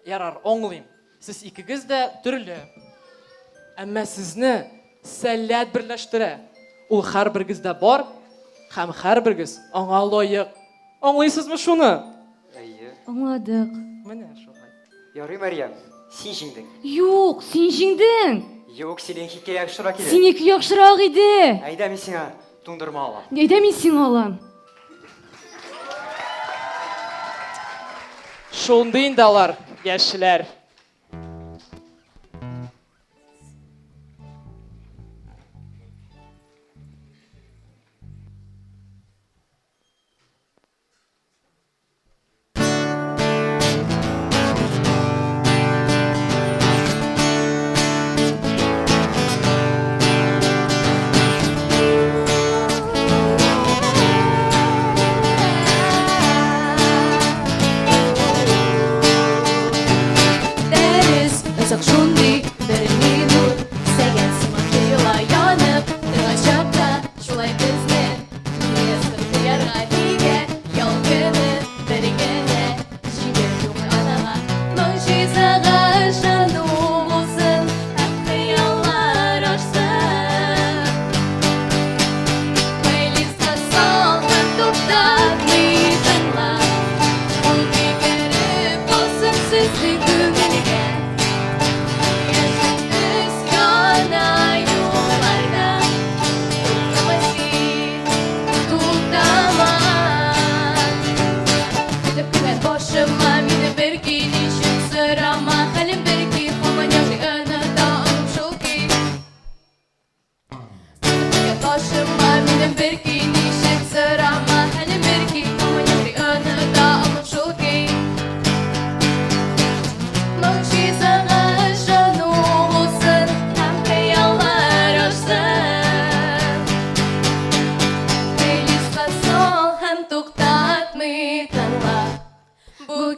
Ярар, аңлыйм. Сез икегез дә төрле. Әмма сезне сәләт берләштерә. Ул һәрберегездә бар һәм һәрберегез аңа лаек. Аңлыйсызмы шуны? Әйе. Аңладык. Менә шулай. Ярый, Мәрьям, син җиңдең. Юк, син җиңдең. Юк, синең хикәя яхшырак иде. Синеке яхшырак иде. Әйдә, мин сиңа туңдырма алам. Әйдә, мин сиңа алам. Шундый инде алар, яшьләр.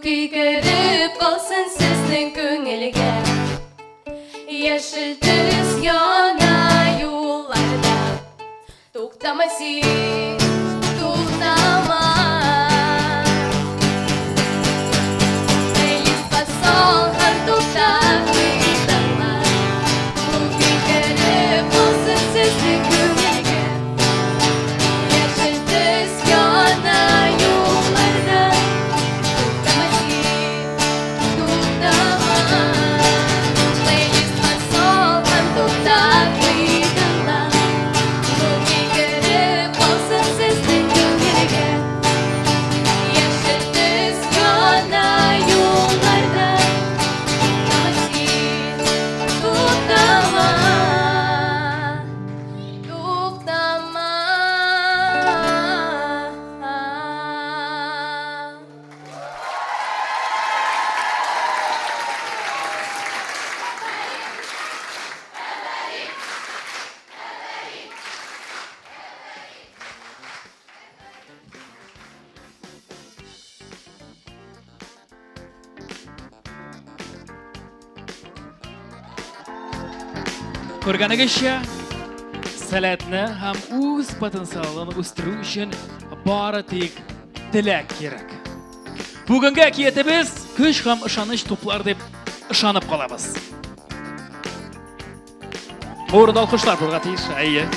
көй кереп калсын сезнең күңелгә. Яшел төс яна юлларда. Туктама син, туктама. Плейлистка сал һәм туктатмый тыңла. Бу көй кереп калсын сезнең күңелгә. Яшел төс яна юлларда. Туктама син, туктама. Плейлистка сал һәм туктатмый тыңла. Бу көй кереп калсын сезнең күңелгә. Яшел төс яна юлларда. Туктама син, туктама. Туктама. Күргәнегезчә, сәләтне һәм үз потенциалын үстерү өчен бары тик теләк кирәк. Бүгенге әкиятебез көч һәм ышаныч туплар дип ышанып калабыз. Бу урында алкышлар булырга тиеш, әйе.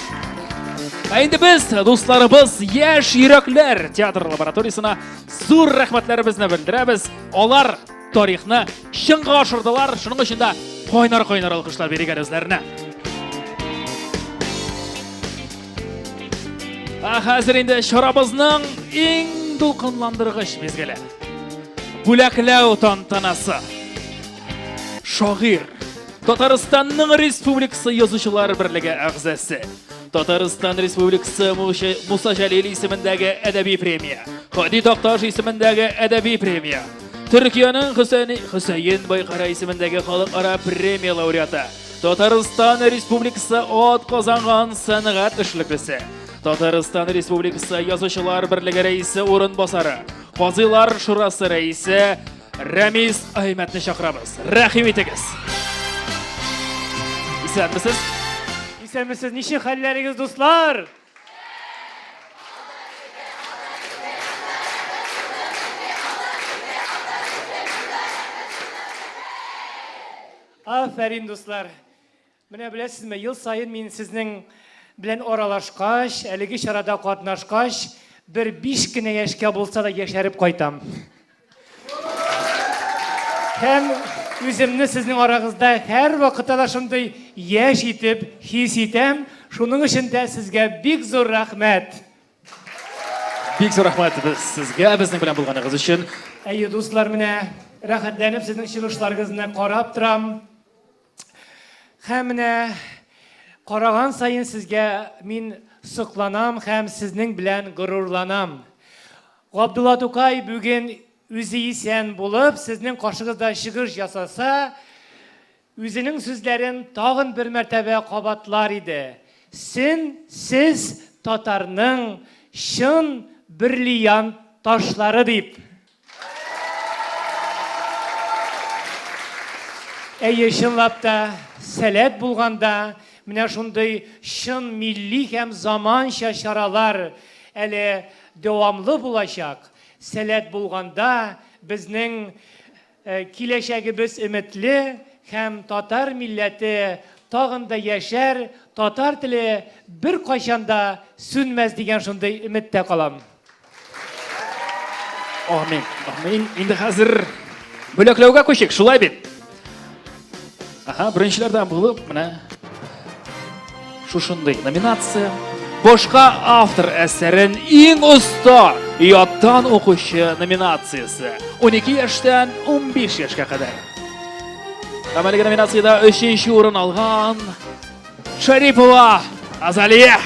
Ә инде без, дусларыбыз, яшь йөрәкләр театр лабораториясенә зур рәхмәтләребезне белдерәбез. Алар тарихны чынга ашырдылар, шуның өчен дә кайнар-кайнар алкышлар бирик әле үзләренә. Ә хәзер инде чарабызның иң дулкынландыргыч мизгеле. Бүләкләү тантанасы. Шагыйрь, Татарстанның Республикасы Язучылар берлеге әгъзасы, Татарстан Республикасы Муса Җәлил исемендәге әдәби премия, Һади Такташ исемендәге әдәби премия, Төркиянең Хөсәен Байкара исемендәге халыкара премия лауреаты, Татарстан Республикасы ат казанган сәнгать эшлеклесе, Татарстан Республикасы Язучылар берлеге рәисе урынбасары, Казыйлар шурасы рәисе Рәмис Аймәтне чакырабыз. Рәхим итегез. Исәнмесез? Исәнмесез. Ничек хәлләрегез, дуслар? Афәрин, дуслар. Менә беләсезме, ел саен мин сезнең белән аралашкач, әлеге чарада катнашкач, бер биш кенә яшькә булса да яшәреп кайтам. Һәм үземне сезнең арагызда һәрвакытта да шундый яшь итеп хис итәм. Шуның өчен дә сезгә бик зур рәхмәт. Бик зур рәхмәт без сезгә безнең белән булганыгыз өчен. Әйе, дуслар, менә рәхәтләнеп сезнең чыгышларыгызны карап торам. Һәм менә караган саен сезгә мин сокланам һәм сезнең белән горурланам. Габдулла Тукай бүген үзе исән булып, сезнең каршыгызда чыгыш ясаса, үзенең сүзләрен тагын бер мәртәбә кабатлар иде. Сен, сез татарның чын бриллиант ташлары дип. Әйе, чынлап та, сәләт булганда, менә шундый чын милли һәм заманча чаралар әле дәвамлы булачак. Сәләт булганда, безнең э, киләчәгебез өметле һәм татар милләте тагын да яшәр, татар теле беркайчан да сүнмәс дигән шундый өметтә калам. Амин. Амин. Инде хәзер бүләкләүгә күчик, шулай бит? Аһа, беренчеләрдән булып, менә шушындый номинация. Башка автор әсәрен иң оста яттан укучы номинациясе. 12 яшьтән 15 яшькә кадәр. Һәм әлеге номинациядә өченче урын алган Шарипова Азалия.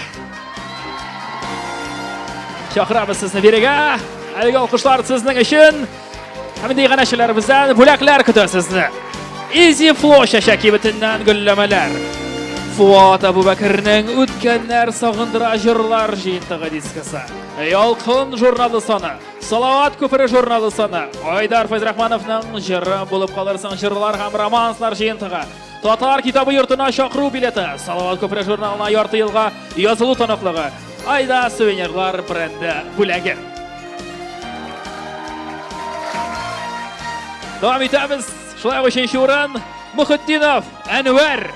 Чакырабыз сезне бирегә. Әлеге алкышлар сезнең өчен. Һәм инде иганәчеләребездән бүләкләр көтә сезне. Easy Flow чәчәк кибетеннән гөлләмәләр. Фуат Абубәкернең Үткәннәр сагындыра җырлар җыентыгы дискысы. Ялкын журналы саны. Салават күпере журналы саны. Айдар Фәйзрахмановның җыры булып калырсың җырлар һәм романслар җыентыгы. Татар китабы йортына чакыру билеты. Салават күпере журналына ярты елга язылу таныклыгы. Айда сувенирлар бренды бүләге. Дәвам итәбез. Шулай ук өченче урын Мөхетдинов Әнвәр.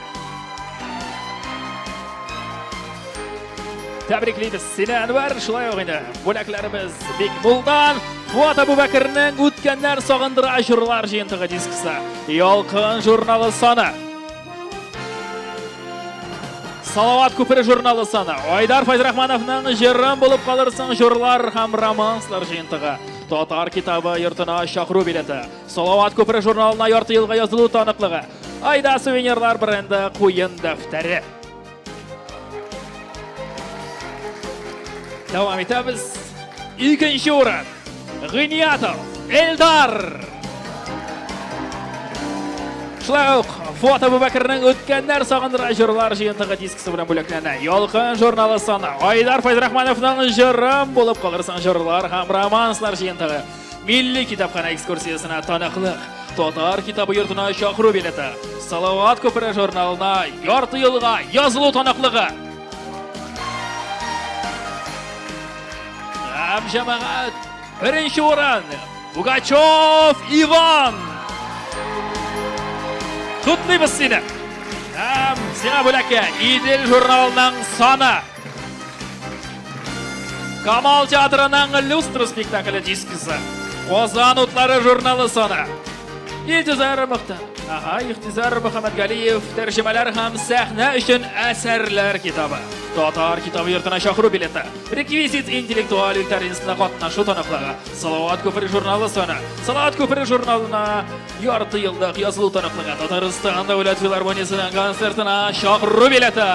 Тәбриклибез сине, Әнвәр. Шулай ук инде бүләкләребез бик мулдан. Фуат Абубәкернең Үткәннәр сагындыра җырлар җыентыгы дискысы. Ялкын журналы саны. Салават күпере журналы саны. Айдар Фәйзрахмановның Җырым булып калырсың җырлар һәм романслар җыентыгы. Татар китабы йортына чакыру билеты. Салават күпере журналына ярты елга язылу таныклыгы. Айда сувенирлар бренды куен дәфтәре. Дәвам итәбез. Икенче урын. Гыйниятов Эльдар. Шулай ук Фуат Абубәкернең Үткәннәр сагындыра җырлар җыентыгы дискысы белән бүләкләнә. Ялкын журналы саны. Айдар Фәйзрахмановның Җырым булып калырсың җырлар һәм романслар җыентыгы. Милли китапханә экскурсиясенә таныклык, Татар китабы йортына чакыру билеты, Салават күпере журналына ярты елга язылу таныклыгы. Һәм җәмәгать, беренче урын Пугачев Иван! Котлыйбыз сине! Һәм сиңа бүләккә Идел журналының саны. Камал театрының Люстра спектакле дискысы. Казан утлары журналы саны. Илтизар Мөхтәр. Ага, Ихтизар Мөхәммәтгалиев тәрҗемәләр һәм сәхнә өчен әсәрләр китабы. Татар китабы йортына чакыру билеты. Реквизит интеллектуаль викторинасында катнашу таныклыгы. Салават күпере журналы саны. Салават күпере журналына ярты еллык язылу таныклыгы. Татарстан дәүләт филармониясенең концертына чакыру билеты.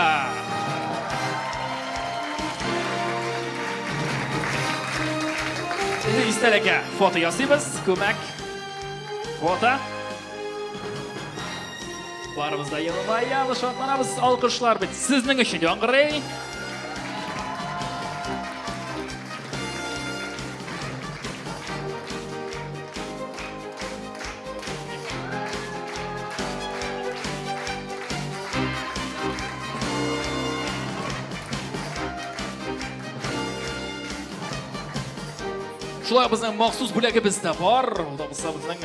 Истәлеккә фото ясыйбыз. Күмәк фото. Барыбыз да елмаябыз, шатланабыз. Алкышлар бит сезнең өчен яңгырый. Шулай безнең махсус бүләгебез дә бар. Ул да булса безнең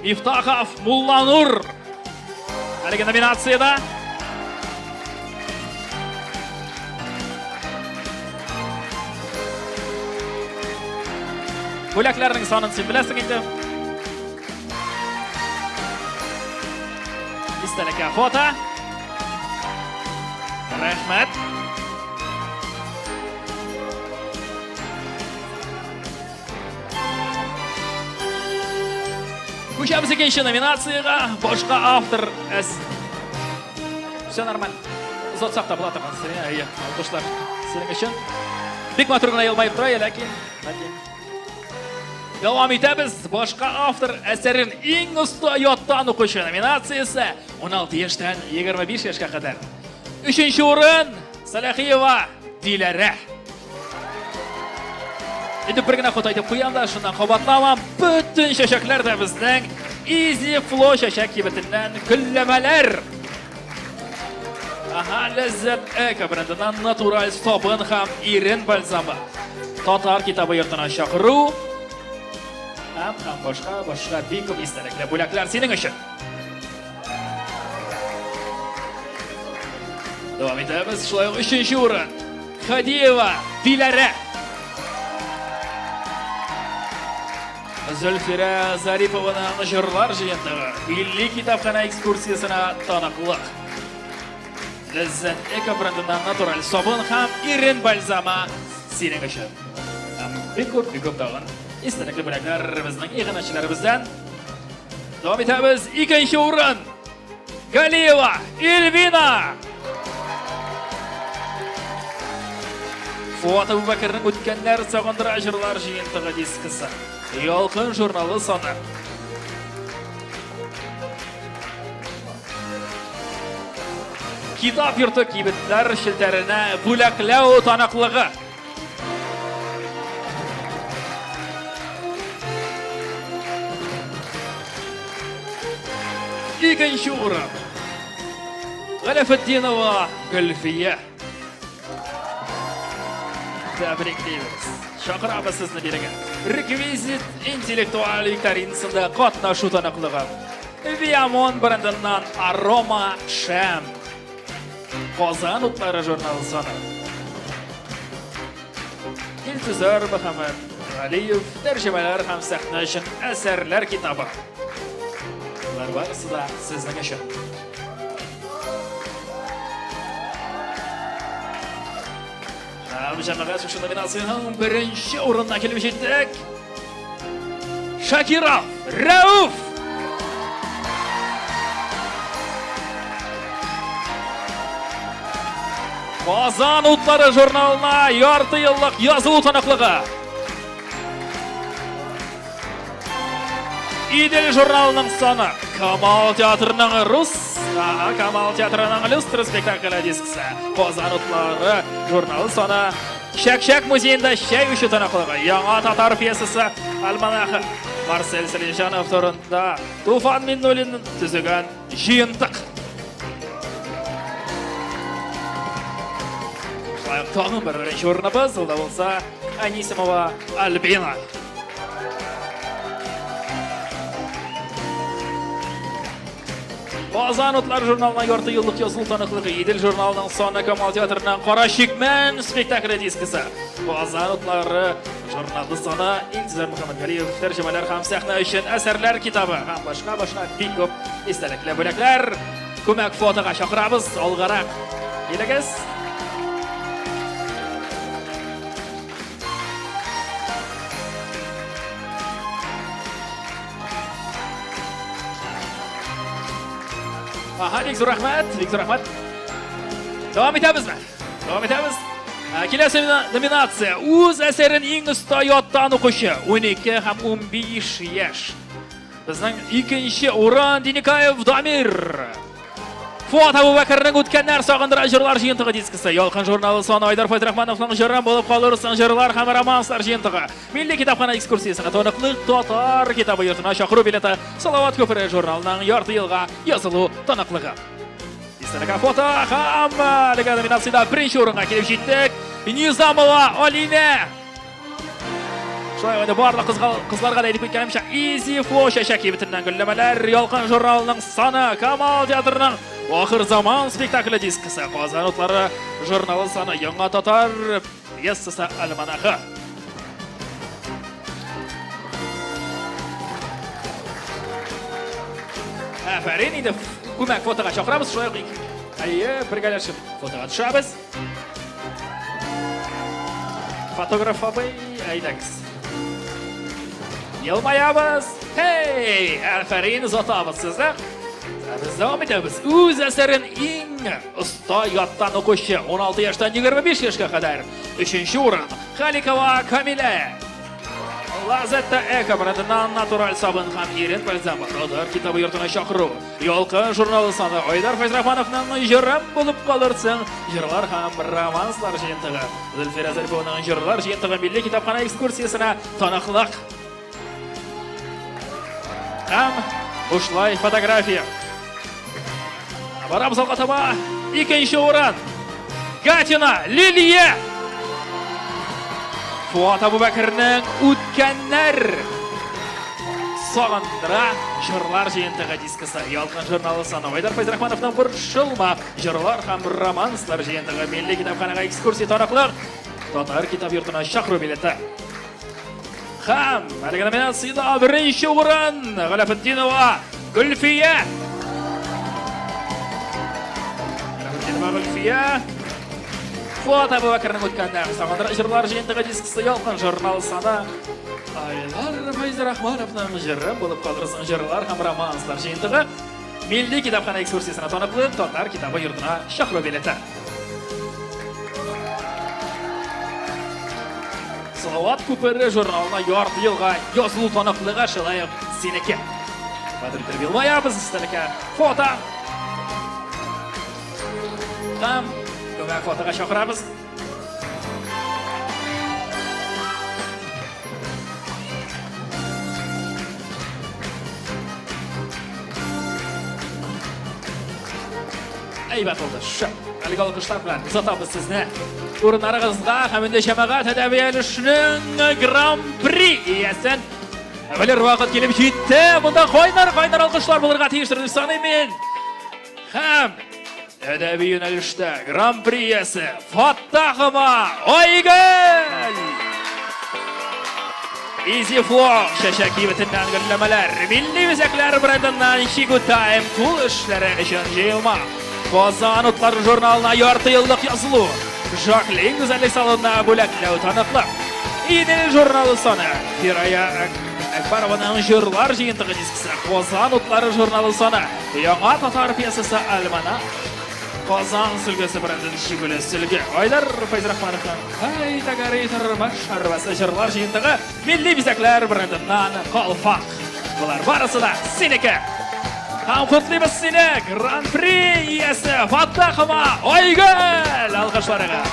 Мифтахов Мулланур. Әлеге номинациядә Бүләкләрнең санын син беләсең инде. Истәлеккә фото. Рәхмәт. Күчәбез икенче номинациягә. Башка автор әс. Все нормально. Озатсак та була торган сине, әйе, алкышлар синең өчен. Бик матур гына елмаеп тора, ләкин, ләкин. Дәвам итәбез. Башка автор әсәрен иң оста яттан укучы номинациясе 16 яшьтән 25 яшькә кадәр. Өченче урын Сәләхиева Диләрә. Инде бер генә фото әйтеп куям да, шуннан кабатламам. Бөтен чәчәкләр дә безнең Easy Flow чәчәк кибетеннән көлләмәләр. Ага, Ләззәт Эко брендыннан натураль сабын һәм ирен бальзамы. Татар китабы йортына чакыру һәм һәм башка башка бик күп истәлекле бүләкләр синең өчен. Дәвам итәбез. Шулай ук өченче урын. Хадиева Диләрә. Зөлфирә Зарипованың җырлар җыентыгы Милли китапханә экскурсиясенә таныклык. Ләззәт эко брендыннан натураль сабын һәм ирен бальзамы синең өчен. Һәм бик күп, бик күп тагын истәлекле бүләкләр безнең иганәчеләребездән. Дәвам итәбез. Икенче урын. Галиева Эльвина! Фуат Әбүбәкернең үткәннәр сагындыра җырлар җыентыгы дискысы. Ялкын журналы саны. Китап йорты кибетләр челтәренә бүләкләү таныклыгы. Икенче урын. Галәфетдинова Гөлфия. Тәбриклибез. Чакырабыз сезне бирегә. Реквизит интеллектуаль викторинасында катнашу таныклыгы. Виамон брендыннан Арома Шәм. Казан утлары журналы саны. Илтизар Мөхәммәт Галиев тәрҗемәләр һәм сәхнә өчен әсәрләр китабы. Болар барысы да сезнең өчен. Һәм җәмәгать шушы номинациянең беренче урынына килеп җиттек. Шакира Рәүф! Казан утлары журналына ярты еллык язылу таныклыгы. Идел журналының саны. Камал театрының рус, Камал театрының люстра спектакле дискысы. Казан утлары журналы саны. Чәк-чәк музеенда чәй эчү таныклыгы, яңа татар пьесасы альманахы. Марсель Сәлимҗанов турында Туфан Миннуллин төзегән җыентык. Шулай ук тагын бер беренче урыныбыз, ул да булса Анисимова Альбина. Казан утлары журналына ярты еллык язылу таныклыгы, Идел журналының саны Камал театрыннан Кара чикмән спектакле дискысы. Казан утлары журналы саны Илгизәр Мөхәммәтгалиев тәрҗемәләр һәм сәхнә өчен әсәрләр китабы һәм башка-башка бик күп истәлекле бүләкләр. Күмәк фотога чакырабыз, алгарак килегез. Ага, бик зур рәхмәт, бик зур рәхмәт. Дәвам итәбезме? Дәвам итәбез. Ә, Киләсе номинация. Үз әсәрен иң оста яттан укучы. 12 һәм 15 яшь. Безнең икенче урын Диникаев Дамир. Фуат Абубәкернең үткәннәр сагындыра җырлар җыентыгы дискысы, Ялкын журналы саны Айдар Фәйзрахмановның җырын булып калырсың җырлар һәм романслар җыентыгы, Милли китапхана экскурсиясенә таныклык, Татар китабы йортына чакыру билеты, Салават күпере журналының ярты елга язылу таныклыгы. Истәлеккә фото һәм әлеге номинациядә беренче урынга килеп җиттек. Низамова Алинә. Шулай инде барлык кызларга да әйтеп үткәнемчә, Easy Flow чәчәк кибетеннән гөлләмәләр, Ялкын журналының саны, Камал театрының Ахыр заман спектакле дискысы, Казан утлары журналы саны, Яңа татар пьесасы альманахы. Афәрин, инде күмәк фотога чакырабыз, шулай ук әйе, бергәләшеп фотога төшәбез. Фотограф абый, әйдәгез. Елмаябыз. Хей, афәрин, озатабыз сезне. Без дәвам итәбез. Үз әсәрен иң оста яттан укучы 16 яшьтән 25 яшькә кадәр. Өченче урын Халикова Камилә. Лазетта Эко брендыннан натураль сабын һәм ирен бальзамы. Татар китабы йортына чакыру. Ялкын журналы саны Айдар Фәйзрахмановның Җырым булып калырсың җырлар һәм романслар җыентыгы. Зөлфирә Зарипованың җырлар җыентыгы милли китапханә экскурсиясенә таныклык. Һәм бушлай фотография. Барабыз алга таба. Икенче урын. Гатина Лилия. Фуат Абубәкернең Үткәннәр сагындыра җырлар җыентыгы дискысы. Ялкын журналы саны Айдар Фәйзрахмановның Борчылма җырлар һәм романслар җыентыгы милли китапханәгә экскурсия таныклык Татар китап йортына чакыру билеты. Һәм әлеге номинациядә беренче урын Галәфетдинова Гөлфия. Галәфетдинова Гөлфия. Фуат Әбүбәкернең үткәннәр сагындыра җырлар җыентыгы дискысы Ялкын журнал саны. Айдар Фәйзрахмановның җыры булып калырсың җырлар һәм романслар җыентыгы. Милли китапханә экскурсиясенә таныклык Татар китабы йортына чакыру билеты. Салават күпере журналына ярты елга язылу таныклыгы шулай ук синеке. Батыр итеп елмаябыз, истәлеккә фото. Һәм күмәк фотога чакырабыз. Әйбәт булды. Шәп. Әлеге алкышлар белән озатабыз сезне. Урыннарыгызга һәм инде җәмәгать әдәби өлешнең гран-при иясен белер вакыт килеп җитте. Монда кайнар-кайнар алкышлар булырга тиештер дип саныйм мин. Һәм әдәби юнәлештә гран-при иясе Фаттахова Айгөл! Easy Flow чәчәк кибетеннән гөлләмәләр, милли бизәкләр брендыннан Чигү Time кул эшләре өчен җыелма. Казан утлары журналына ярты еллык язылу. Жаклин гүзәллек салонына бүләкләү таныклык. Идел журналы саны. Фирая Әкбарованың җырлар җыентыгы дискысы. Казан утлары журналы саны. Яңа татар пьесасы Альманах. Казан сөлгесе брендын чигүле сөлге. Айдар Фәйзрахмановның Һай тәгәри тормыш арбасы җырлар җыентыгы милли бизәкләр брендыннан калфак. Болар барысы да синеке. Һәм котлыйбыз сине, Гран-при иясе Фаттахова Айгөл! Алкышларыгыз.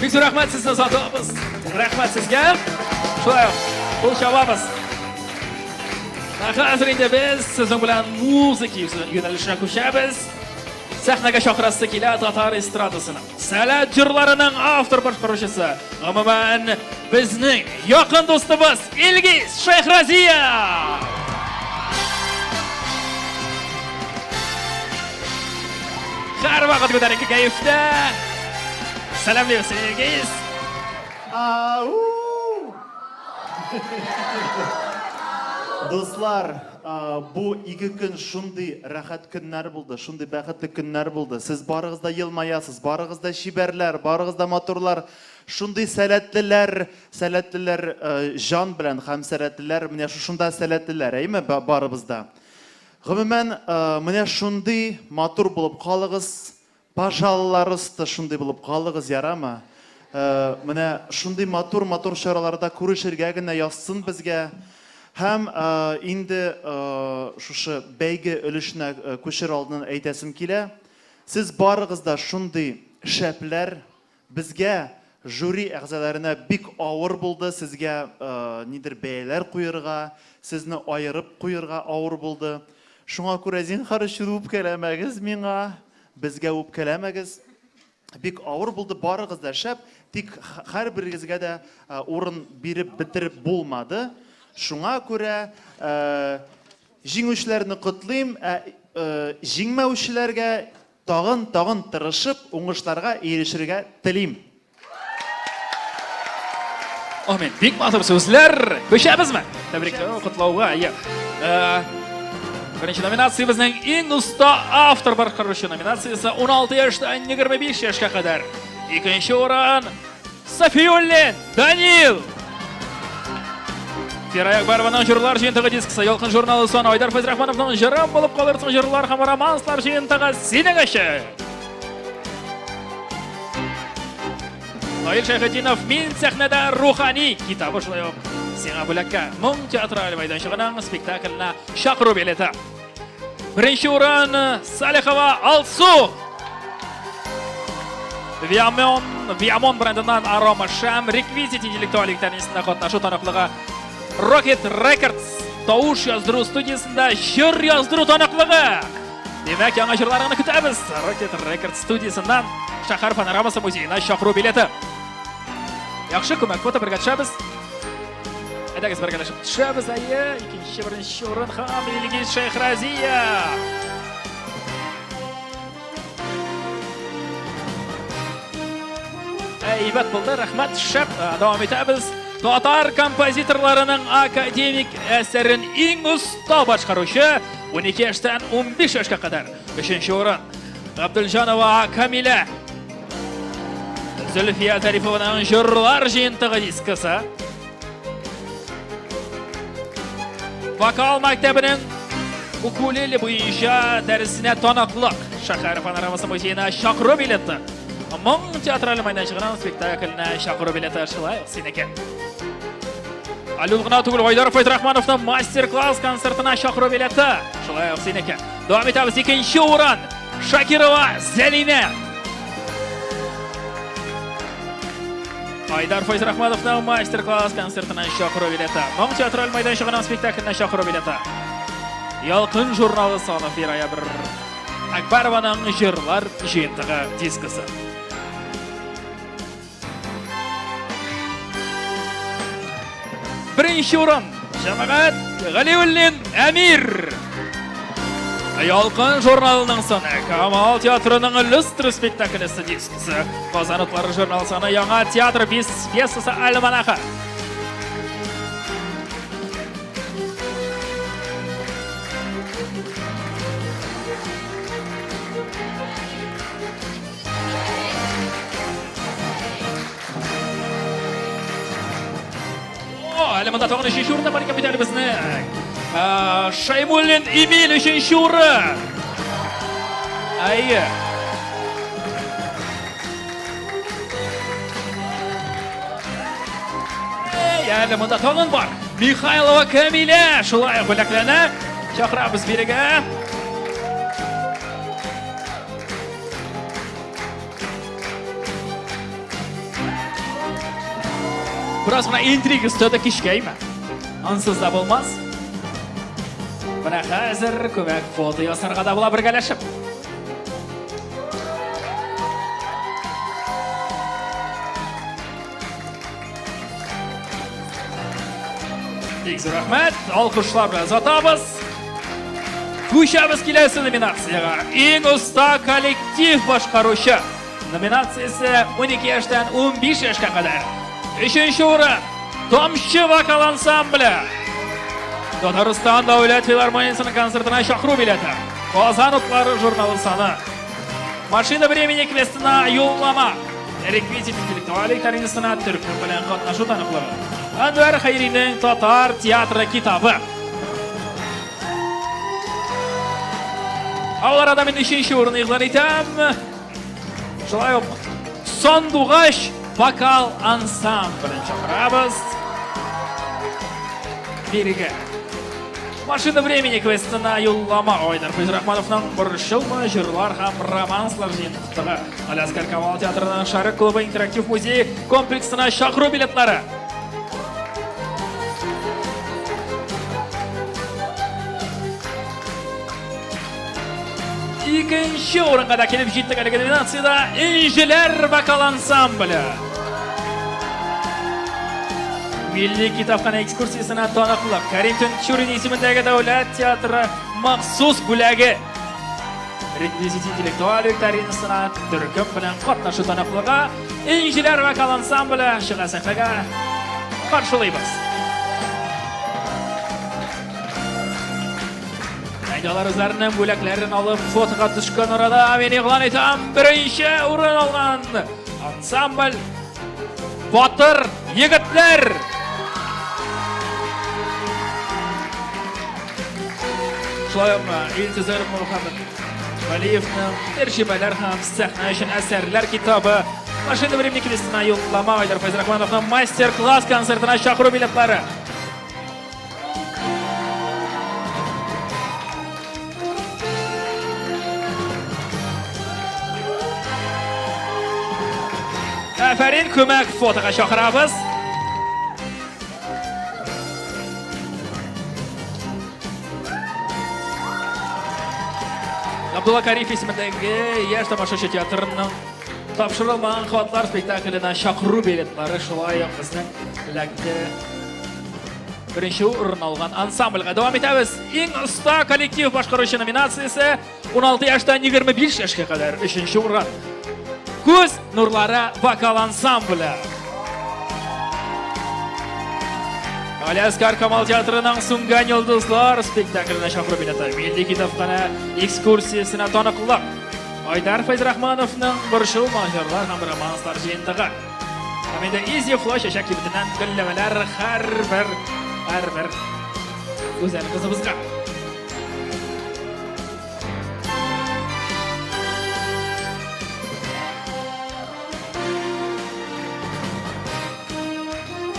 Бик зур рәхмәт сезне озатабыз. Рәхмәт сезгә. Шулай ук кул чабабыз. Ә хәзер инде без сезнең белән музыка юнәлешенә күчәбез. Сәхнәгә чакырасы килә татар эстрадасының сәләт җырларының автор башкаручысы, гомумән, безнең якын дустыбыз Илгиз Шәйхразиев! Һәрвакыт күтәренке кәефтә. Сәламлибез сине, Илгиз. Ау! Дуслар, бу ике көн шундый рәхәт көннәр булды, шундый бәхетле көннәр булды. Сез барыгыз да елмаясыз, барыгыз да чибәрләр, барыгыз да матурлар, шундый сәләтлеләр, сәләтлеләр җан белән һәм сәләтлеләр менә шушында сәләтлеләр, әйме, барыбыз да. Гомумән, менә шундый матур булып калыгыз, Пожалларысты шундый булып калыгыз, ярамы? Менә шундый матур-матур чараларда күрешергә генә язсын безгә. Һәм инде шушы бәйге өлешенә күчер алдыннан әйтәсем килә. Сез барыгыз да шундый шәпләр, безгә, жюри әгъзаларына бик авыр булды сезгә нидер бәяләр куерга, сезне аерып куерга авыр булды. Шуңа күрә, зинһар өчен үпкәләмәгез миңа. Безгә үпкәләмәгез. Бик авыр булды, барыгыз да шәп, тик һәрберегезгә дә урын биреп бетереп булмады. Шуңа күрә җиңүчеләрне котлыйм, ә җиңмәүчеләргә тагын, тагын тырышып, уңышларга ирешергә телим. Амин. Бик матур сүзләр. Күчәбезме? Тәбрикләү, котлауга. Әйе. Э, беренче номинация безнең иң оста автор башкаручы номинациясе 16 яшьтән 25 яшькә кадәр. Икенче урын Софиуллин Данил. Фирая Акбарованың җырлар җыентыгы дискысы, Ялкын журналы саны, Айдар Фәйзрахмановның җырым булып калырсың җырлар һәм романслар җыентыгы синең өчен. Наил Шәйхетдинов Мин сәхнәдә рухани китабы шулай ук сиңа бүләккә Моң театраль мәйданчыгының спектакленә чакыру билеты. Беренче урын Салихова Алсу. Виамон, Виамон брендыннан Арома Шам реквизит интеллектуаль викторинасында катнашу таныклыгы Rocket Records тавыш яздыру студиясендә җыр яздыру таныклыгы. Димәк, яңа җырларыңны көтәбез. Rocket Records студиясеннән шәһәр панорамасы музеена чакыру билеты. Яхшы күмәк фото бергә төшәбез. Әйдәгез бергәләшеп төшәбез, әйе. Икенче, беренче урын һәм Илгиз Шәйхразия. Әйбәт булды, рәхмәт, шәп. Дәвам итәбез. Татар композиторларының академик әсәрен иң оста башкаручы 12 яшьтән 15 яшькә кадәр. Өченче урын. Габдулҗанова Камилә. Зөлфия Зарифованың җырлар җыентыгы дискысы. Вокал мәктәбенең укулеле буенча дәресенә таныклык. Шәһәр панорамасы музеена чакыру билеты. Моң театраль мәйданчыгының спектакленә чакыру билеты шулай ук синеке. Әле ул гына түгел, Айдар Фәйзрахмановның мастер-класс концертына чакыру билеты шулай ук синеке. Дәвам итәбез икенче урын. Шакирова Зәлинә. Айдар Файзрахмановның мастер-класс концертына чакыру билеты. Моң театраль мәйданчыгының спектакленә чакыру билеты. Ялкын журналы саны Фирая бер Акбарованың җырлар җыентыгы дискысы. Беренче урын җәмәгать Галиуллин Әмир. Ялкын журналының саны Камал театрының Люстра спектакле дискысы. Казан утлары журналы саны яңа театр пьесасы альманахы. О, әле монда тагын өченче урында бар икән бит әле безне. Шаймуллин Эмиль өченче урын. Әйе. Әй, әле монда тагын бар. Михайлова Камилә шулай бүләкләнә. Чакырабыз бирегә. Бераз гына интрига өстәде кичкәйме? Ансыз да булмас. Менә хәзер күмәк фото ясарга да була бергәләшеп. Бик зур рәхмәт. Алкышлар белән озатабыз. Күчәбез киләсе номинациягә. Иң оста коллектив башкаручы. Номинациясе 12 яшьтән 15 яшькә кадәр. Өченче урын. Тамчы вокал ансамбле. Татарстан дәүләт филармониясенең концертына чакыру билеты. Казан утлары журналы саны. Машина времени квестына юллама. Реквизит интеллектуаль викторинасына төркем белән катнашу таныклыгы. Әнвәр Хәйринең Татар театры китабы. Ал арада мин өченче урын игълан итәм. Шулай ук Сандугач вокал ансамблен чакырабыз. Бирегә. Машина времени квестына юллама Айдар Фәйзрахмановның Борчылма җырлар һәм романслар җыентыгы. Аляскар Камал театрының Шәрык клубы интерактив музей комплексына чакыру билетлары. Икенче урынга да килеп җиттек әлеге номинациядә Инҗиләр вокал ансамбле. Милли китапханә экскурсиясенә таныклык. Кәрим Тинчурин исемендәге дәүләт театры махсус бүләге. Реквизит интеллектуаль викторинасына төркем белән катнашу таныклыгы Инҗиләр вокал ансамбле чыга сәхнәгә каршылыйбыз. Әйдә алар үзләренең бүләкләрен алып фотога төшкән арада мин игълан итәм, беренче урын алган ансамбль Батыр егетләр! Шулай ук Илтизар Мөхәммәд Вәлиевның тәрҗемәләр һәм сәхнә өчен әсәрләр китабы Машина времени квестына юллама Айдар Фәйзрахмановның мастер-класс концертына чакыру билетлары. Афәрин, күмәк фотога чакырабыз. Абдулла Кариф исемендәге яшь тамашачы театрының тапшырылмаган хатлар спектакленә чакыру билетлары шулай ук безнең эләкте. Беренче урын алган ансамбльгә дәвам итәбез. Иң оста коллектив башкаручы номинациясе 16 яшьтән 25 яшькә кадәр өченче урын. Күз нурлары вокал ансамбле. Галиәсгар Камал театрының Сүнгән йолдызлар спектакленә чакыру билеты. Милли китапханә экскурсиясенә таныклык. Айдар Фәйзрахмановның Борчылма җырлар һәм романслар җыентыгы. Һәм инде Easy Flow чәчәк кибетеннән гөлләмәләр һәрбер һәрбер гүзәл кызыбызга.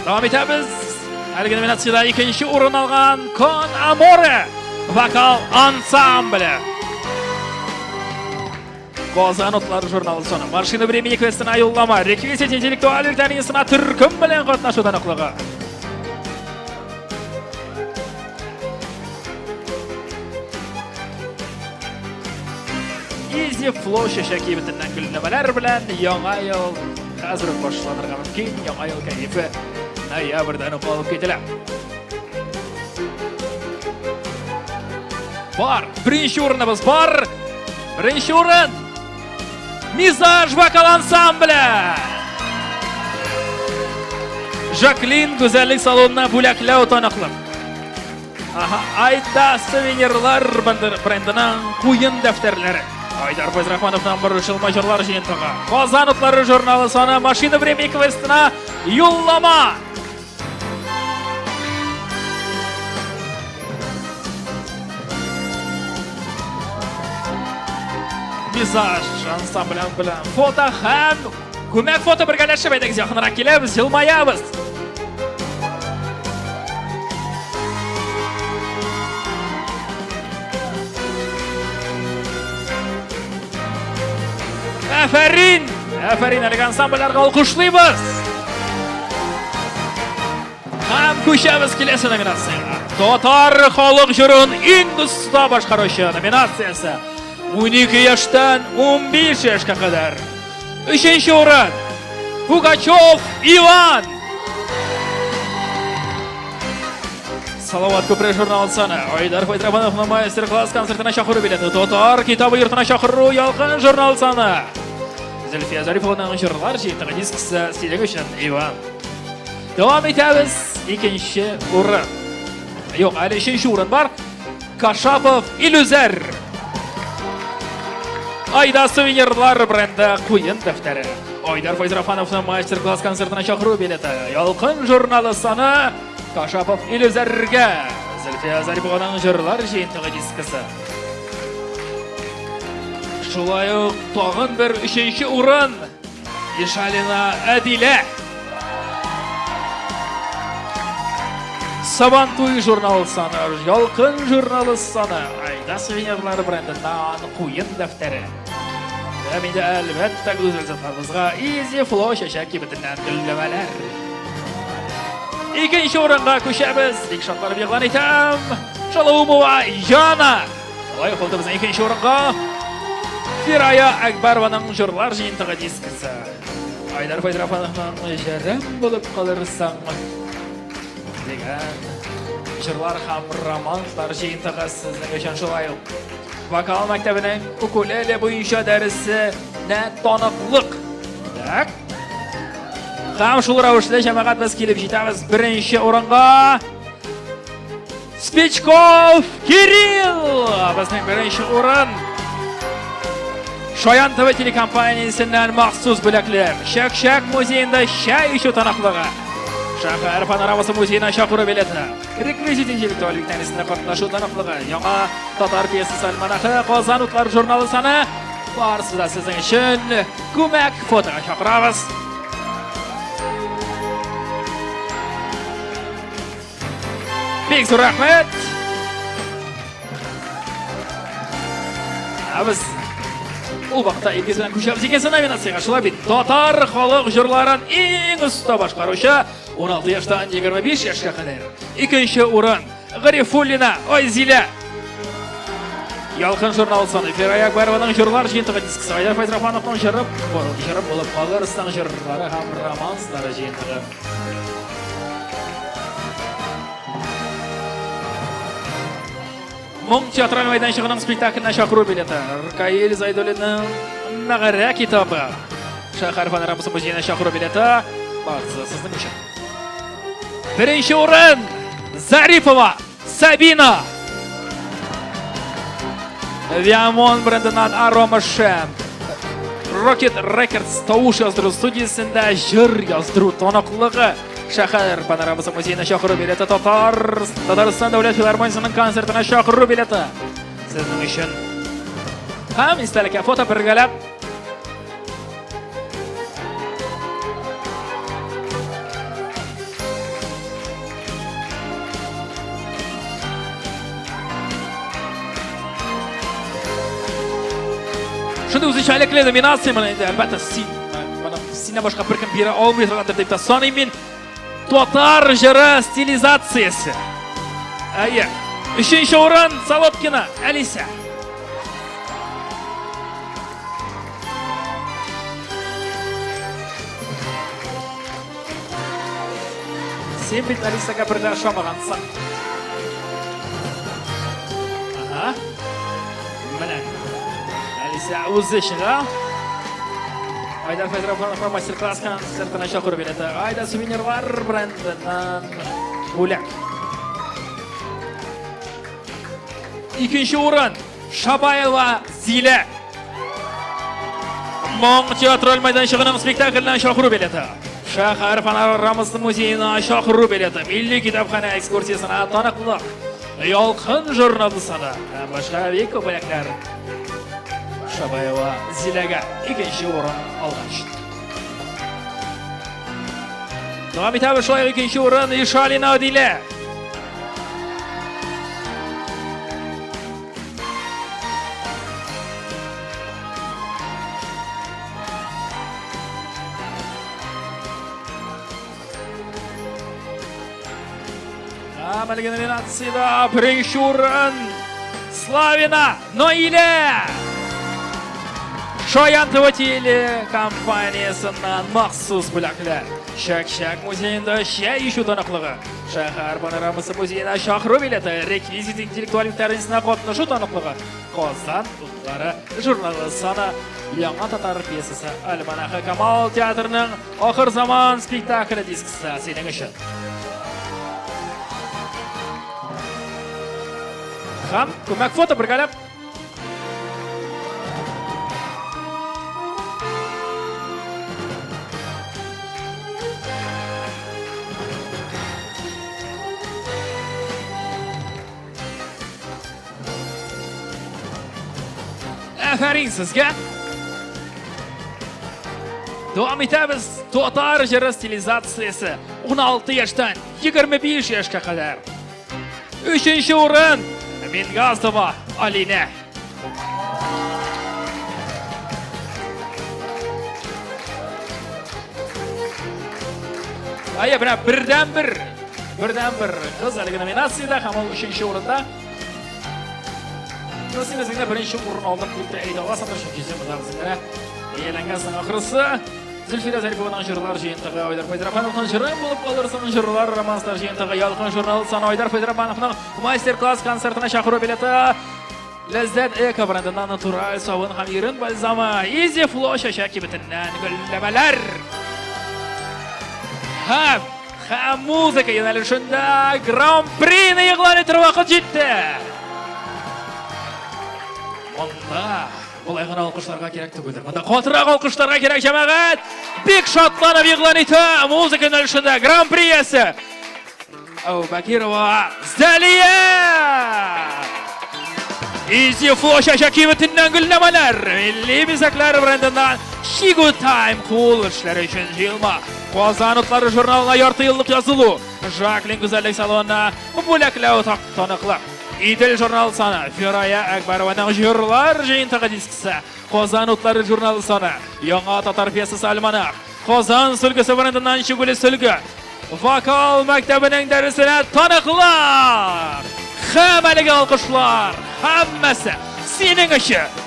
Дәвам итәбез. Әлеге номинациядә икенче урын алган Кон Аморе вокал ансамбле. Казан утлары журналы саны. Машина времени квестына юллама. Реквизит интеллектуаль викторинасына төркем белән катнашу таныклыгы. Easy Flow чәчәк кибетеннән гөлләмәләр белән яңа ел хәзер үк башланырга мөмкин. Яңа ел кәефе ноябрьдән үк алып кителә. Бар, беренче урыныбыз бар. Беренче урын Мизаж вокал ансамбле. Жаклин гүзәллек салонына бүләкләү таныклык. Ага, Айда сувенирлар брендының куен дәфтәрләре. Айдар Фәйзрахмановның борчылма җырлар җыентыгы. Казан утлары журналы саны Машина времени квестына юллама. Визаж ансамбле белән фото һәм күмәк фото бергәләшеп әйдәгез якынрак киләбез, елмаябыз. Афәрин! Афәрин, әлеге ансамбльләргә алкышлыйбыз! Һәм күчәбез киләсе номинациягә. Татар халык җырын иң оста башкаручы номинациясе. 12 яшьтән 15 яшькә кадәр. Өченче урын. Пугачев Иван. Салават күпере журнал саны. Айдар Файдрабановның мастер-класс концертына чакыру билеты. Татар китабы йортына чакыру ялкын журнал саны. Зөлфия Зарифованың җырлар җыентыгы дискысы синең өчен, Иван. Дәвам итәбез. Икенче урын. Юк, әле өченче урын бар. Кашапов Илүзәр. Айда сувенирлар бренды куен дәфтәре. Айдар Файзрафановның мастер-класс концертына чакыру билеты. Ялкын журналы саны Кашапов Илүзәргә. Зөлфия Зарипованың җырлар җыентыгы дискысы. Шулай ук тагын бер өченче урын Ишалина Әдилә. Сабантуй журналы саны, Ялкын журналы саны, Айда сувенирлар брендыннан куен дәфтәре. Һәм инде әлбәттә гүзәл затларыбызга Easy Flow чәчәк кибетеннән гөлләмәләр. Икенче урынга күчәбез. Бик шатланып игълан итәм. Шалаумова Яна. Лаек булды безнең икенче урынга. Фирая Әкбәрованың җырлар җыентыгы дискысы. Айдар Фәйзрафановның җырым булып калырсың дигән җырлар һәм романслар җыентыгы сезнең өчен шулай ук. Вокал мәктәбенең укулеле буенча дәресенә таныклык. Так. Һәм шул рәвешле җәмәгать без килеп җитәбез беренче урынга. Спичков Кирилл! Безнең беренче урын. Шаян ТВ телекомпаниясеннән махсус бүләкләр. Чәк-чәк музеенда чәй эчү таныклыгы. Шәһәр панорамасы музеена чакыру билеты. Реквизит интеллектуаль викторинасында катнашу таныклыгы. Яңа татар пьесасы альманахы, Казан утлары журналы саны. Барысы да сезнең өчен күмәк фотога чакырабыз. Бик зур рәхмәт. Ә без ул вакытта Илгиз белән күчәбез икенче номинациягә. Шулай бит, татар халык җырларын иң оста башкаручы 16 яшьтән 25 яшькә кадәр. Икенче урын Гарифуллина Айзилә. Ялкын журналы саны Фирая Акбарованың җырлар җыентыгы дискысы. Айдар Фәйзрахмановның җыры, җыры булып калырсың җырлары һәм романслары җыентыгы. Моң театраль мәйданчыгының спектакленә чакыру билеты. Ркаил Зайдуллинның Мәгарә китабы. Шәһәр панорамасы музеена чакыру билеты. Барысы сезнең өчен. Беренче урын Зарипова Сабина. Виамон брендыннан Арома Шем. Rocket Records тавыш яздыру студиясендә җыр яздыру таныклыгы. Шәһәр панорамасы музеена чакыру билеты Татар Татарстан дәүләт филармониясенең концертына чакыру билеты. Сезнең өчен. Һәм истәлеккә фото бергәләп. Шундый үзенчәлекле номинация моны инде, әлбәттә, син, моны синнән башка беркем бирә алмый торгандыр дип тә саныйм мин. Татар җыры стилизациясе. Әйе. Өченче урын Солодкина Алиса. Син бит Алисага бер дә ошамагансың. Ага. Менә. Алиса үзе чыга. Айдар Фәйзрахмановның мастер-класс концертына чакыру билеты. Айда сувенирлар брендыннан бүләк. Икенче урын Шабаева Зилә. Моң театраль мәйданчыгының спектакленә чакыру билеты. Шәһәр панорамасы музеена чакыру билеты. Милли китапханә экскурсиясенә таныклык. Ялкын журналы саны һәм башка бик күп бүләкләр. Шабаева Зиләгә икенче урын алгач. Дәвам итәбез шулай икенче урын Ишалина Адилә. Һәм әлеге номинациядә беренче урын Славина Наилә! Шаян ТВ телекомпаниясеннән махсус бүләкләр. Чәк-чәк музеенда чәй эчү таныклыгы. Шәһәр панорамасы музеена чакыру билеты, реквизит интеллектуаль викторинасына катнашу таныклыгы, Казан утлары журналы саны, яңа татар пьесасы альманахы Камал театрының Ахыр заман спектакле дискысы синең өчен. Һәм күмәк фото бергәләп. Әфәрин сезгә! Дәвам итәбез. Татар җыры стилизациясе 16 яшьтән 25 яшькә кадәр. Өченче урын Мингазова Алинә. Әйе, менә бердән-бер, бердән-бер кыз әлеге номинациядә һәм ул өченче урында. Ну, син үзеңне беренче урын алдым дип тә әйтә аласыңдыр, чөнки син монда үзеңә ияләнгәнсең ахрысы. Зөлфирә Зарипованың җырлар җыентыгы, Айдар Фәйзрахмановның җыры булып калырсың җырлар романслар җыентыгы, Ялкын журналы саны Айдар Фәйзрахмановның мастер-класс концертына чакыру билеты, Ләззәт эко брендыннан натураль сабын һәм ирен бальзамы, Easy Flow чәчәк кибетеннән гөлләмәләр. Һәм һәм музыка юнәлешендә Гран-прины игълан итәр вакыт җитте. Монда болай гына алкышларга кирәк түгелдер. Монда катырак алкышларга кирәк, җәмәгать. Бик шатланып игълан итә музыка юнәлешендә Гран-при иясе Әүбәкирова Зәлия! Easy Flow чәчәк кибетеннән гөлләмәләр, милли бизәкләр брендыннан Чигү Time кул эшләре өчен җыелма. Казан утлары журналына ярты еллык язылу, Жаклин гүзәллек салонына бүләкләү таныклык. Идел журнал саны, Фирая Әкбәрованың җырлар җыентыгы дискысы, Казан утлары журналы саны, Яңа татар пьесасы альманах, Казан сөлгесе брендыннан чигүле сөлге, Вокал мәктәбенең дәресенә таныклар! Һәм әлеге алкышлар, һәммәсе синең өчен!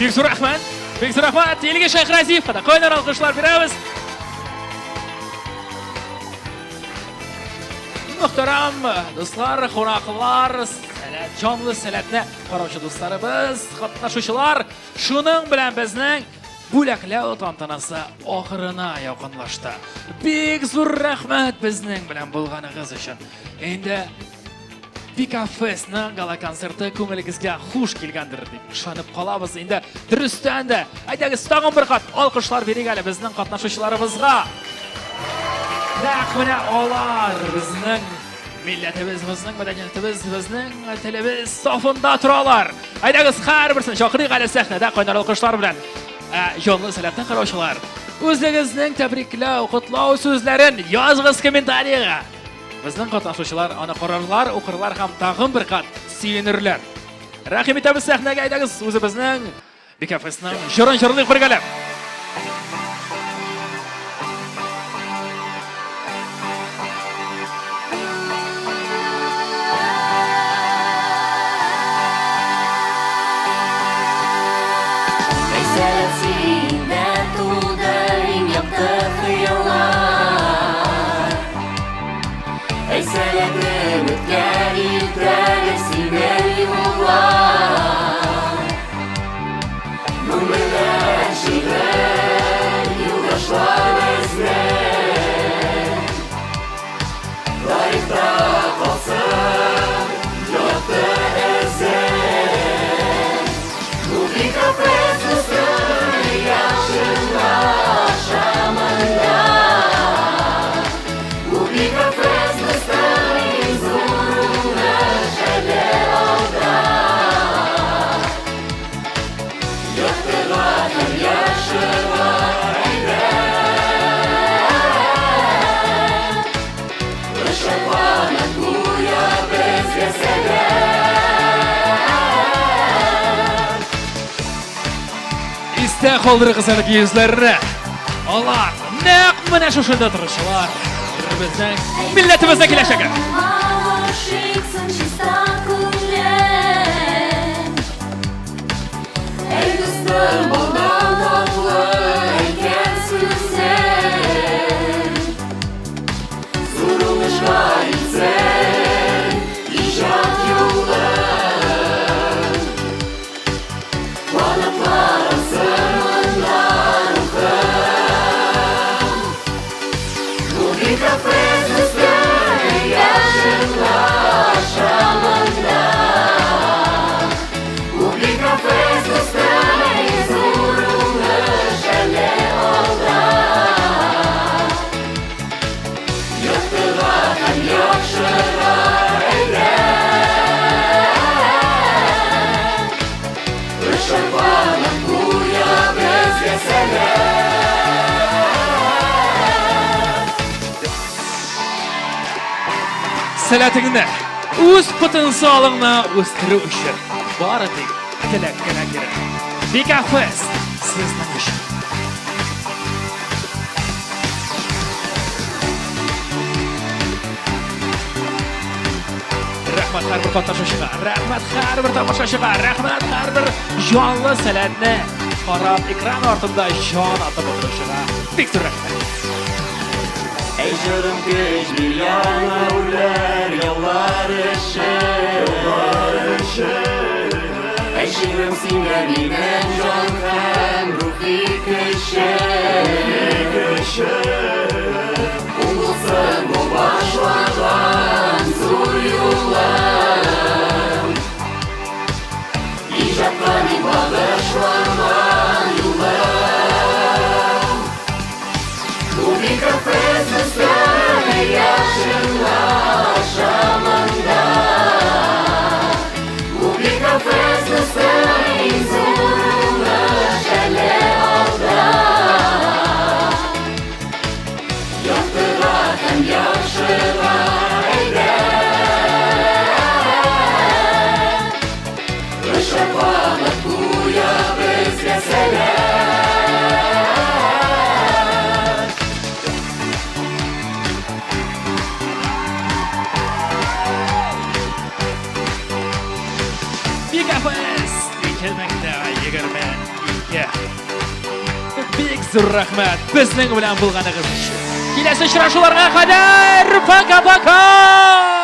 Бик зур рәхмәт! Бик зур рәхмәт! Илгиз Шәйхразиевка да кайнар алкышлар бирәбез. Мөхтәрәм дуслар, кунаклар, сәләт, җанлы сәләтне караучы дусларыбыз, катнашучылар, шуның белән безнең бүләкләү тантанасы ахырына якынлашты. Бик зур рәхмәт безнең белән булганыгыз өчен. Инде Пика Фестның гала-концерты күңелегезгә хуш килгәндер дип ышанып калабыз. Инде дөрестән дә, әйдәгез тагын бер кат алкышлар бирик әле безнең катнашучыларыбызга. Нәкъ менә алар безнең Милләтебез, безнең мәдәниятебез, безнең телебез сафында торалар. Әйдәгез, һәрберсен чакырыйк әле сәхнәдә кайнар алкышлар белән. Ә җанлы сәләтне караучылар, үзегезнең тәбрикләү, котлау сүзләрен языгыз комментарийга. Безнең катнашучылар аны карарлар, укырлар һәм тагын бер кат сөенерләр. Рәхим итәбез сәхнәгә, әйдәгез, үзебезнең Бикәфесның җырын җырлыйк бергәләп. Истә калдырыгыз әлеге йөзләрне. Алар нәкъ менә шушында торучылар. Безнең милләтебезнең киләчәге. Сәләтеңне, үз потенциалыңны үстерү өчен бары тик теләк кенә кирәк. Бика Фест сезнең өчен. Рәхмәт һәрбер катнашучыга, рәхмәт һәрбер тамашачыга, рәхмәт һәрбер җанлы сәләтне карап экран артында җан атып утыручыга. Бик зур рәхмәт. Әй җырым көч миллион әүләр яллар өчен, яллар өчен. Әй шигырем синдә минем җан һәм рухи көчем, көчем. Уң булсын бу башлаган зур юлым. Иҗатка мин багышланган юлым. Рубрика Фэсмустан яшенлаша монда. Рубрика Фэсмустан иң зур уңыш әле алда. Яктыга һәм яхшыга әйдә. Ышыкланып куя безгә сәлам. Бика Фест 2022. Бик зур рәхмәт безнең белән булганыгыз өчен. Киләсе очрашуларга кадәр пока-пока!